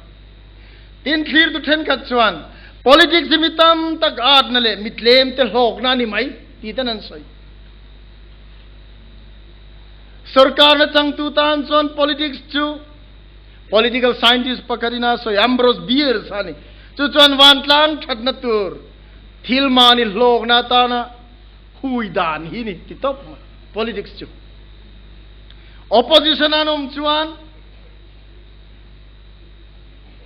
Tin, thlirtu thenkhat chuan politics hi mi tam tak atna leh mi tlem te hlawkna a ni mai tih ten an sawi. Sorkarna changtu tan chuan politics chu political scientist pakhat in a sawi Ambrose Bierce a ni. Chu chuan vantlang thatna tur thil mahni hlawkna atana hui dan hi ni ti tawp mai politics chu. Opposition an awm chuan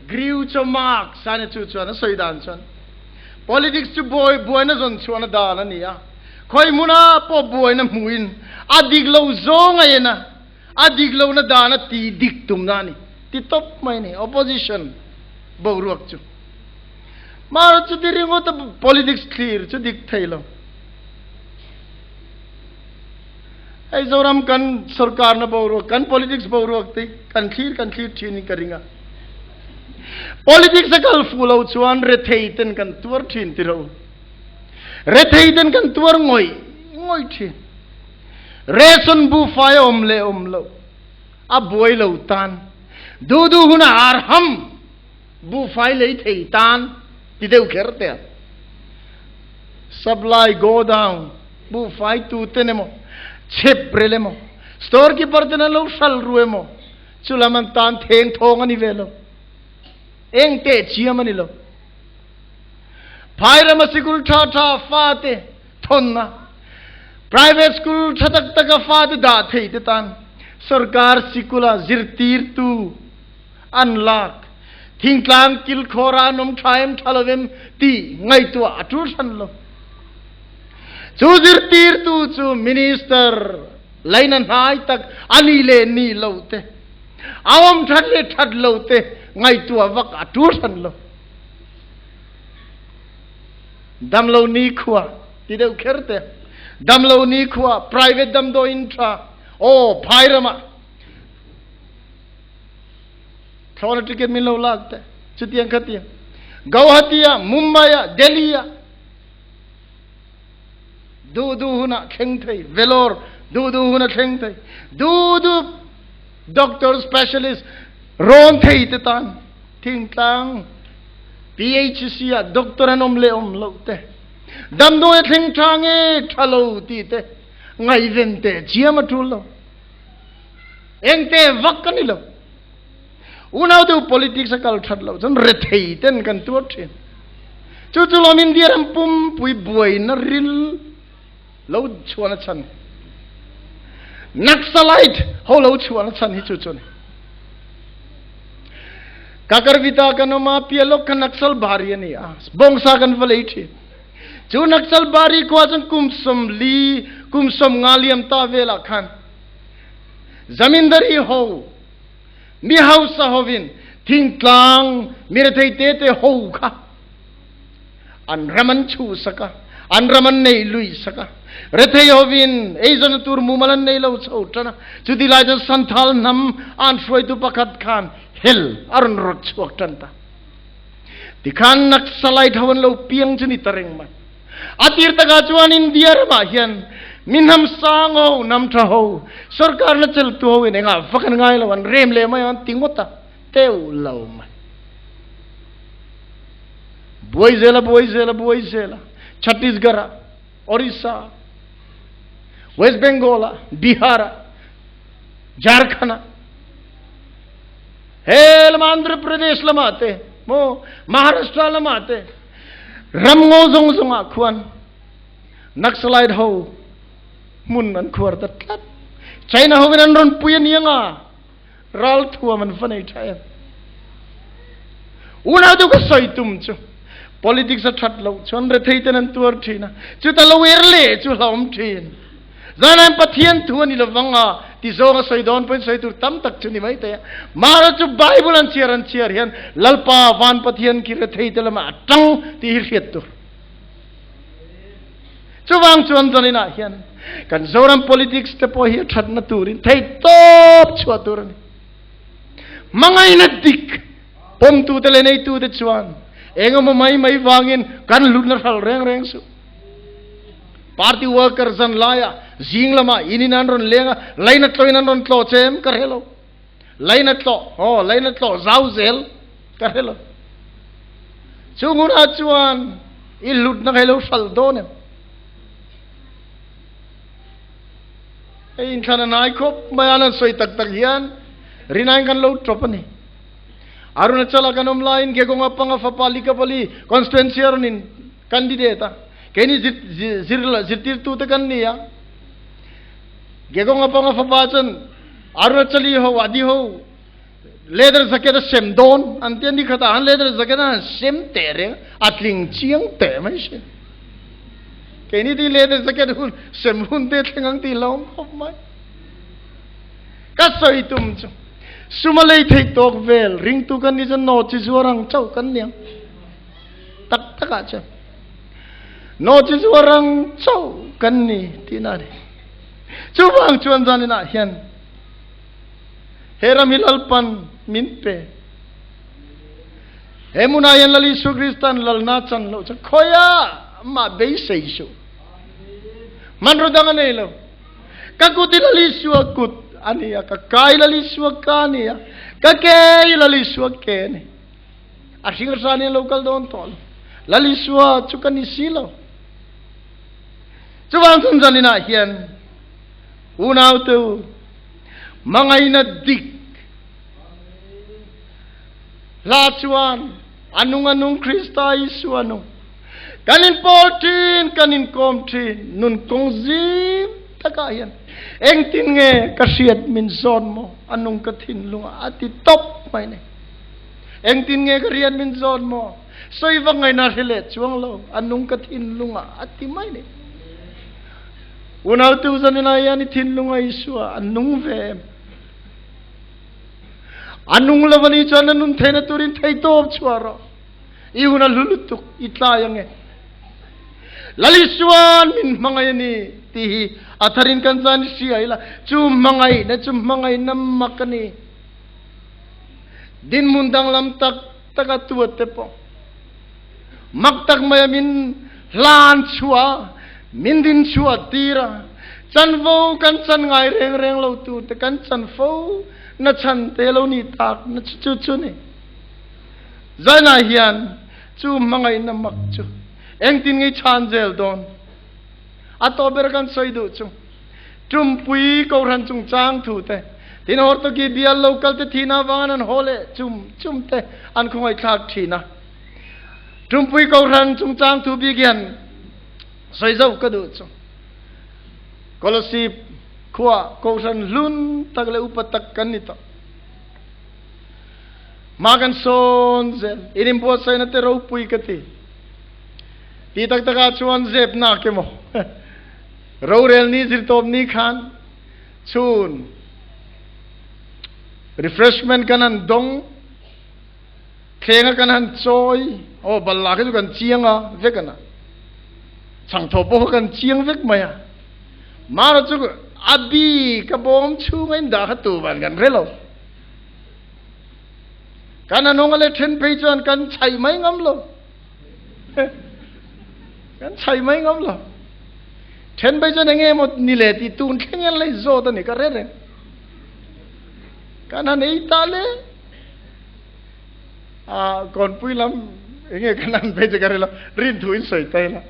Groucho Marx a ni chu chuan a sawi dan chuan politics chu buai buaina zawn chhuahna dan a ni a, khawi hmuna pawh buaina hmuhin a dik lo zawng a en a, a dik lohna dan a ti dik tumna a ni ti tawp mai a ni opposition boruak chu. Mahse chuti ringawta politics thlir chu dik thei lo. Hei Zoram kan sorkarna boruak, kan politics boruak te kan thlir kan thlir thin in ka ring a. Politics a kal fu lo chuan rethei ten kan tuar thin ti ro. Rethei ten kan tuar ngawih ngawih thin. Ration buhfai a awm leh awm lo a buai lo tan. Du du huna arham buhfai lei thei tan ti deuh kher te a. Supply go down buhfai tu ten emaw chhep rel emaw store keeper ten an lo hral ru emaw chulam an tan theng thawng a ni ve lo. Eng teh chiam a ni lo. Phai rama sikul tha tha fate thawnna private school tha tak taka fate dah thei te tan sarkar sikula zirtirtu an lak thingtlang kilkhawra an awm tha em tha lo em tih ngaihtuah a tul hran lo. Chu zirtirtu chu minister laina hnai tak a ni leh ni lo te, a awm that leh that lo te ngaihtuah vak a tul hran lo. Damlo nikhua ti deuh kher te, damlo nikhua private damdawiin tha aw phai ramah thlawhna ticket min lo lak te chutiang khatiang Guwahati ah Mumbai ah Delhi ah duh duh hunah thleng thei Vellore duh duh huna thleng thei duh duh doctor specialist rawn thei te tan thingtlang PHC ah doctor an awm leh awm loh te damdawi a thleng tha nge tha lo tih te ngaihven teh chiam a tul lo. Engte vak ka ni lo. Unau deuh politics a kal that loh chuan rethei ten kan tuar thin. Chu chu lawm India ram pumpui buaina ril lo chhuahna chhan. Naxalite ho lo chhuahna chhan hi chu chu ni. Kakarvita kan awm a, Pialok kha Naxal bari a ni a, bawngsa kan va lei thin. Chu Naxal bari khua chuan kum 40, kum 50 liam ta velah khan Zamindari ho, mi hausa hovin thingtlang mi rethei te te ho kha an ram an chhuhsak a, an ram an nei luihsak a. Rethei hovin eizawnna tur mumal an nei lo chho tan a. Chuti lai chuan Santhal hnam an hruaitu pakhat khan hel a rawn rawt chhuak tan ta. Tikhan Naxalite ho an lo piang chu ni ta reng mai. A tir takah chuan India ramah hian mi hnam sang ho, hnam tha ho, sorkarna cheltu ho in engah vak an ngai lo, an rem leh mai ang an ti ngawt a, teuh lo mai. Buai zel a, buai zel a, buai zel a, Chhattisgarh ah, Orissa ah, West Bengal ah, Bihar ah, Jharkhand ah, he lamah Andhra Pradesh lamah te, maw Maharashtra lamah te, Ramngaw zawng zawngah khuan Naxalite ho hmun an khuar ta tlat. China hovin an rawn pui a ni anga ral thuam an va nei tha em. Unau deuh ka sawi tum chu politics a that loh chuan rethei ten an tuar thin a, chuta lo er leh chu hlauhawm thin. Zanain Pathian thu a ni lovang a ti zawng a sawi dawn pawhin sawi tur tam tak chu ni mai thei a. Mahra chu Bible an chhiar an chhiar hian Lalpa van Pathian khi rethei te lamah a tang tih hi hriat tur. Chuvang chuan zaninah hian kan Zoram politics te pawh hi a thatna turin thei tawp chhuah tur a ni. Hmangaihna dik pawmtute leh neitute chuan engemaw mai mai vangin kan hlutna hral reng reng suh. Party worker zan laia zing lama in in an rawn leng a, laina tlawhin an rawn tlawh che em ka hre lo. Laina tlawh, aw laina tlawh zau zel ka hre lo. Chung hunah chuan i hlutna kha i lo hralh dawn em? Hei inthlan a hnai khawp mai a, an han sawi tak tak hian rinain kan lo tawp a ni. Arunachala kan awm laiin Gegonga panga fapa Likapali constituency a rawn in candidate a, keini zirtirtute kan ni a. Gegonga panga fapa chuan Arunachali ho, Adi ho leather jacket a sem dawn an ti a, ni khatah han leather jacket a han sem teh reng a tling chiang teh mai si. Keini ti leather jacket hun sem hun te thleng ang tih hlauhawm khawp mai. Ka sawi tum chu suma lei theih tawk vel ringtu kan ni chuan naw chi zuar ang chauh kan ni ang. Tak takah chuan naw chi zuar ang chauh kan ni tihna a ni. Chuvang chuan zaninah hian he ram hi Lalpan min pe. He hmunah hian Lal Isua Kristan lalna chan loh chuan khawiah mah beisei suh. Hmanraw dang a nei lo. Ka kut hi Lal Isua kut a ni a, ka kai Lal Isua ka a ni a, ka ke hi Lal Isua ke a ni. A hring hran in lo kal dawn tawh lo. Lal Isua chu ka ni si lo. Chuvang chuan zaninah hian unaute u, hmangaihna dik hla chuan a nung a nung Krista Isua nung. Kan inpawl thin, kan inkawm thin, nun kawng zim takah hian engtin nge ka hriat min zawn maw a nung ka thinlungah a ti tawp mai ni. Engtin nge ka rian min zawn maw? Sawi va ngaihna hre leh chuang lo, a nung ka thinlungah a ti mai ni. Unau tu zanin ah hian i thinlung a Isua a nung ve em? A nung lo a nih chuan a nun theihna turin theihtawp chhuah rawh. I hun a hlu lutuk, i tlai ange. Lal Isua'n min hmangaih a ni tih hi a tharin kan zan i hria ila, chu hmangaihna chu hmangaihna mak a ni. Dinhmun danglam tak tak a tuat te pawh mak tak mai a min hlan chhuah a, min din chhuah tir a, chanvo kan chan ngai reng reng lo tur te kan chan fo na chhan te lo ni tak na chu chu chu ni. Zainah hian chu hmangaihna mak chu engtin nge i chhan zel dawn? A tawh ber kan sawi duh chu Tumpui Kohhran chungchang thu te, tin Hortoki bial lo kal te thihna avangin an haw leh chum chum te an khawngaihthlak thin a. Tumpui Kohhran chungchang thu bik hian sawi zauh ka duh chu Kolasib khua Kohhran hlun tak leh upa tak kan ni tawh. Hma kan sawn zel, in inbuatsaihna te ropui ka ti. Ti tak takah chuan zep nak emaw Rorel ni zirtawp ni khan chhun refreshment kan han dawng, thlenga kan han chawi, aw balla kha chu kan chiang a vek ana, chhangthaw pawh kha kan chiang vek mai a, mara chu a bi ka bawm chhunga in dah kha tu van kan hre lo. Kan anunga leh then phei chuan kan chhaih mai ngam lo. Kan chhai mai ngam lo. Then phei chuan enge maw ni le ti tun thleng hian lei zawt a ni ka hre reng. Kan han ei ta le. A kawnpui lam enge kan han phei chu ka hre lo. Rin thu in sawi ta ila.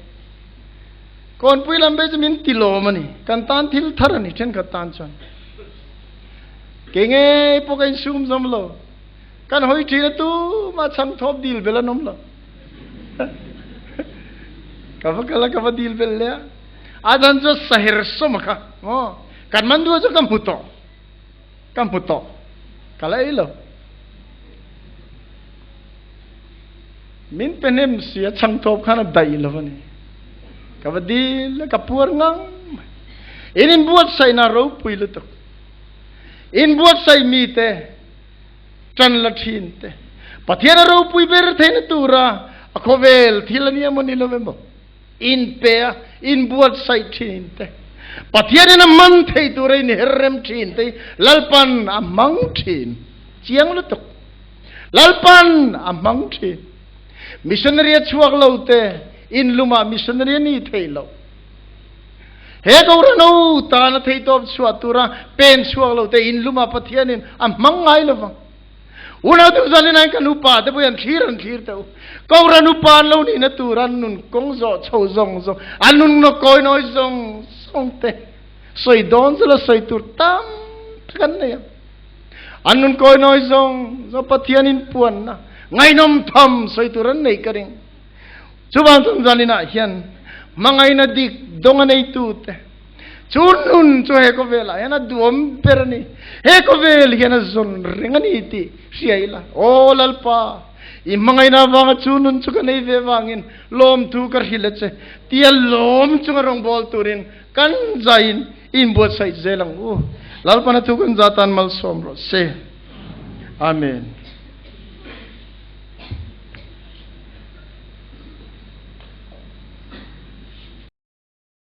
Kawnpui lam phei chu min ti lawm a ni. Kan tan thil thar a ni thenkhat tan chuan. Ke ngei pawh ka insum zawm lo. Kan hawi thin a tumah chhang thawp dil bel an awm lo. Ka va kal a ka va dil bel le a. A dan chu saher sawm a kha. Maw kan man duh chu ka hmu tawh. Ka hmu tawh. Ka la ei lo. Min pe hnem si a chhang thawp khan a daih lo a ni. Ka va dil a ka puar ngang mai. In inbuatsaihna ropui lutuk. Inbuatsaih mite ṭan la ṭhin te. Pathian a ropui ber theihna tura a khawvel thil a nia maw ni lo emaw inpe a inbuatsaih ṭhin te. Pathianin a man thei tura inher rem ṭhin te hi Lalpan a hmang ṭhin chiang lutuk. Lalpan a hmang ṭhin. Missionary a chhuak lo te inlumah missionary a ni thei lo. He Kohhran tana theihtawp chhuah tura pen chhuak lo te in lumah Pathianin a hmang ngai lo vang. Unau te zanin ah kan upa te pawh hian thlir an thlir teh u. Kohhran upa an lo nihna tur an nun kawng zawh chho zawng zawng, an nun nawk kawi nawi zawng zawng te sawi dawn zela sawi tur tam tak an nei a. An nun kawi nawi zawng zawng Pathianin puanna ngaihnawm tham sawi tur an nei ka ring. Chuvang chuan zaninah hian hmangaihna dik dawng a neitute chu nun chu he khawvelah hian a duhawm ber a ni. He khawvel hian a zawn reng a ni tih hria ila, Aw Lalpa, i hmangaihna avanga chu nun chu ka nei ve vangin lawmthu ka hrilh a che tia lawm chunga rawngbâwl turin kan zaiin i inbuatsaih zel ang u. Lalpana thu kan za tan malsawm rawh se. Amen.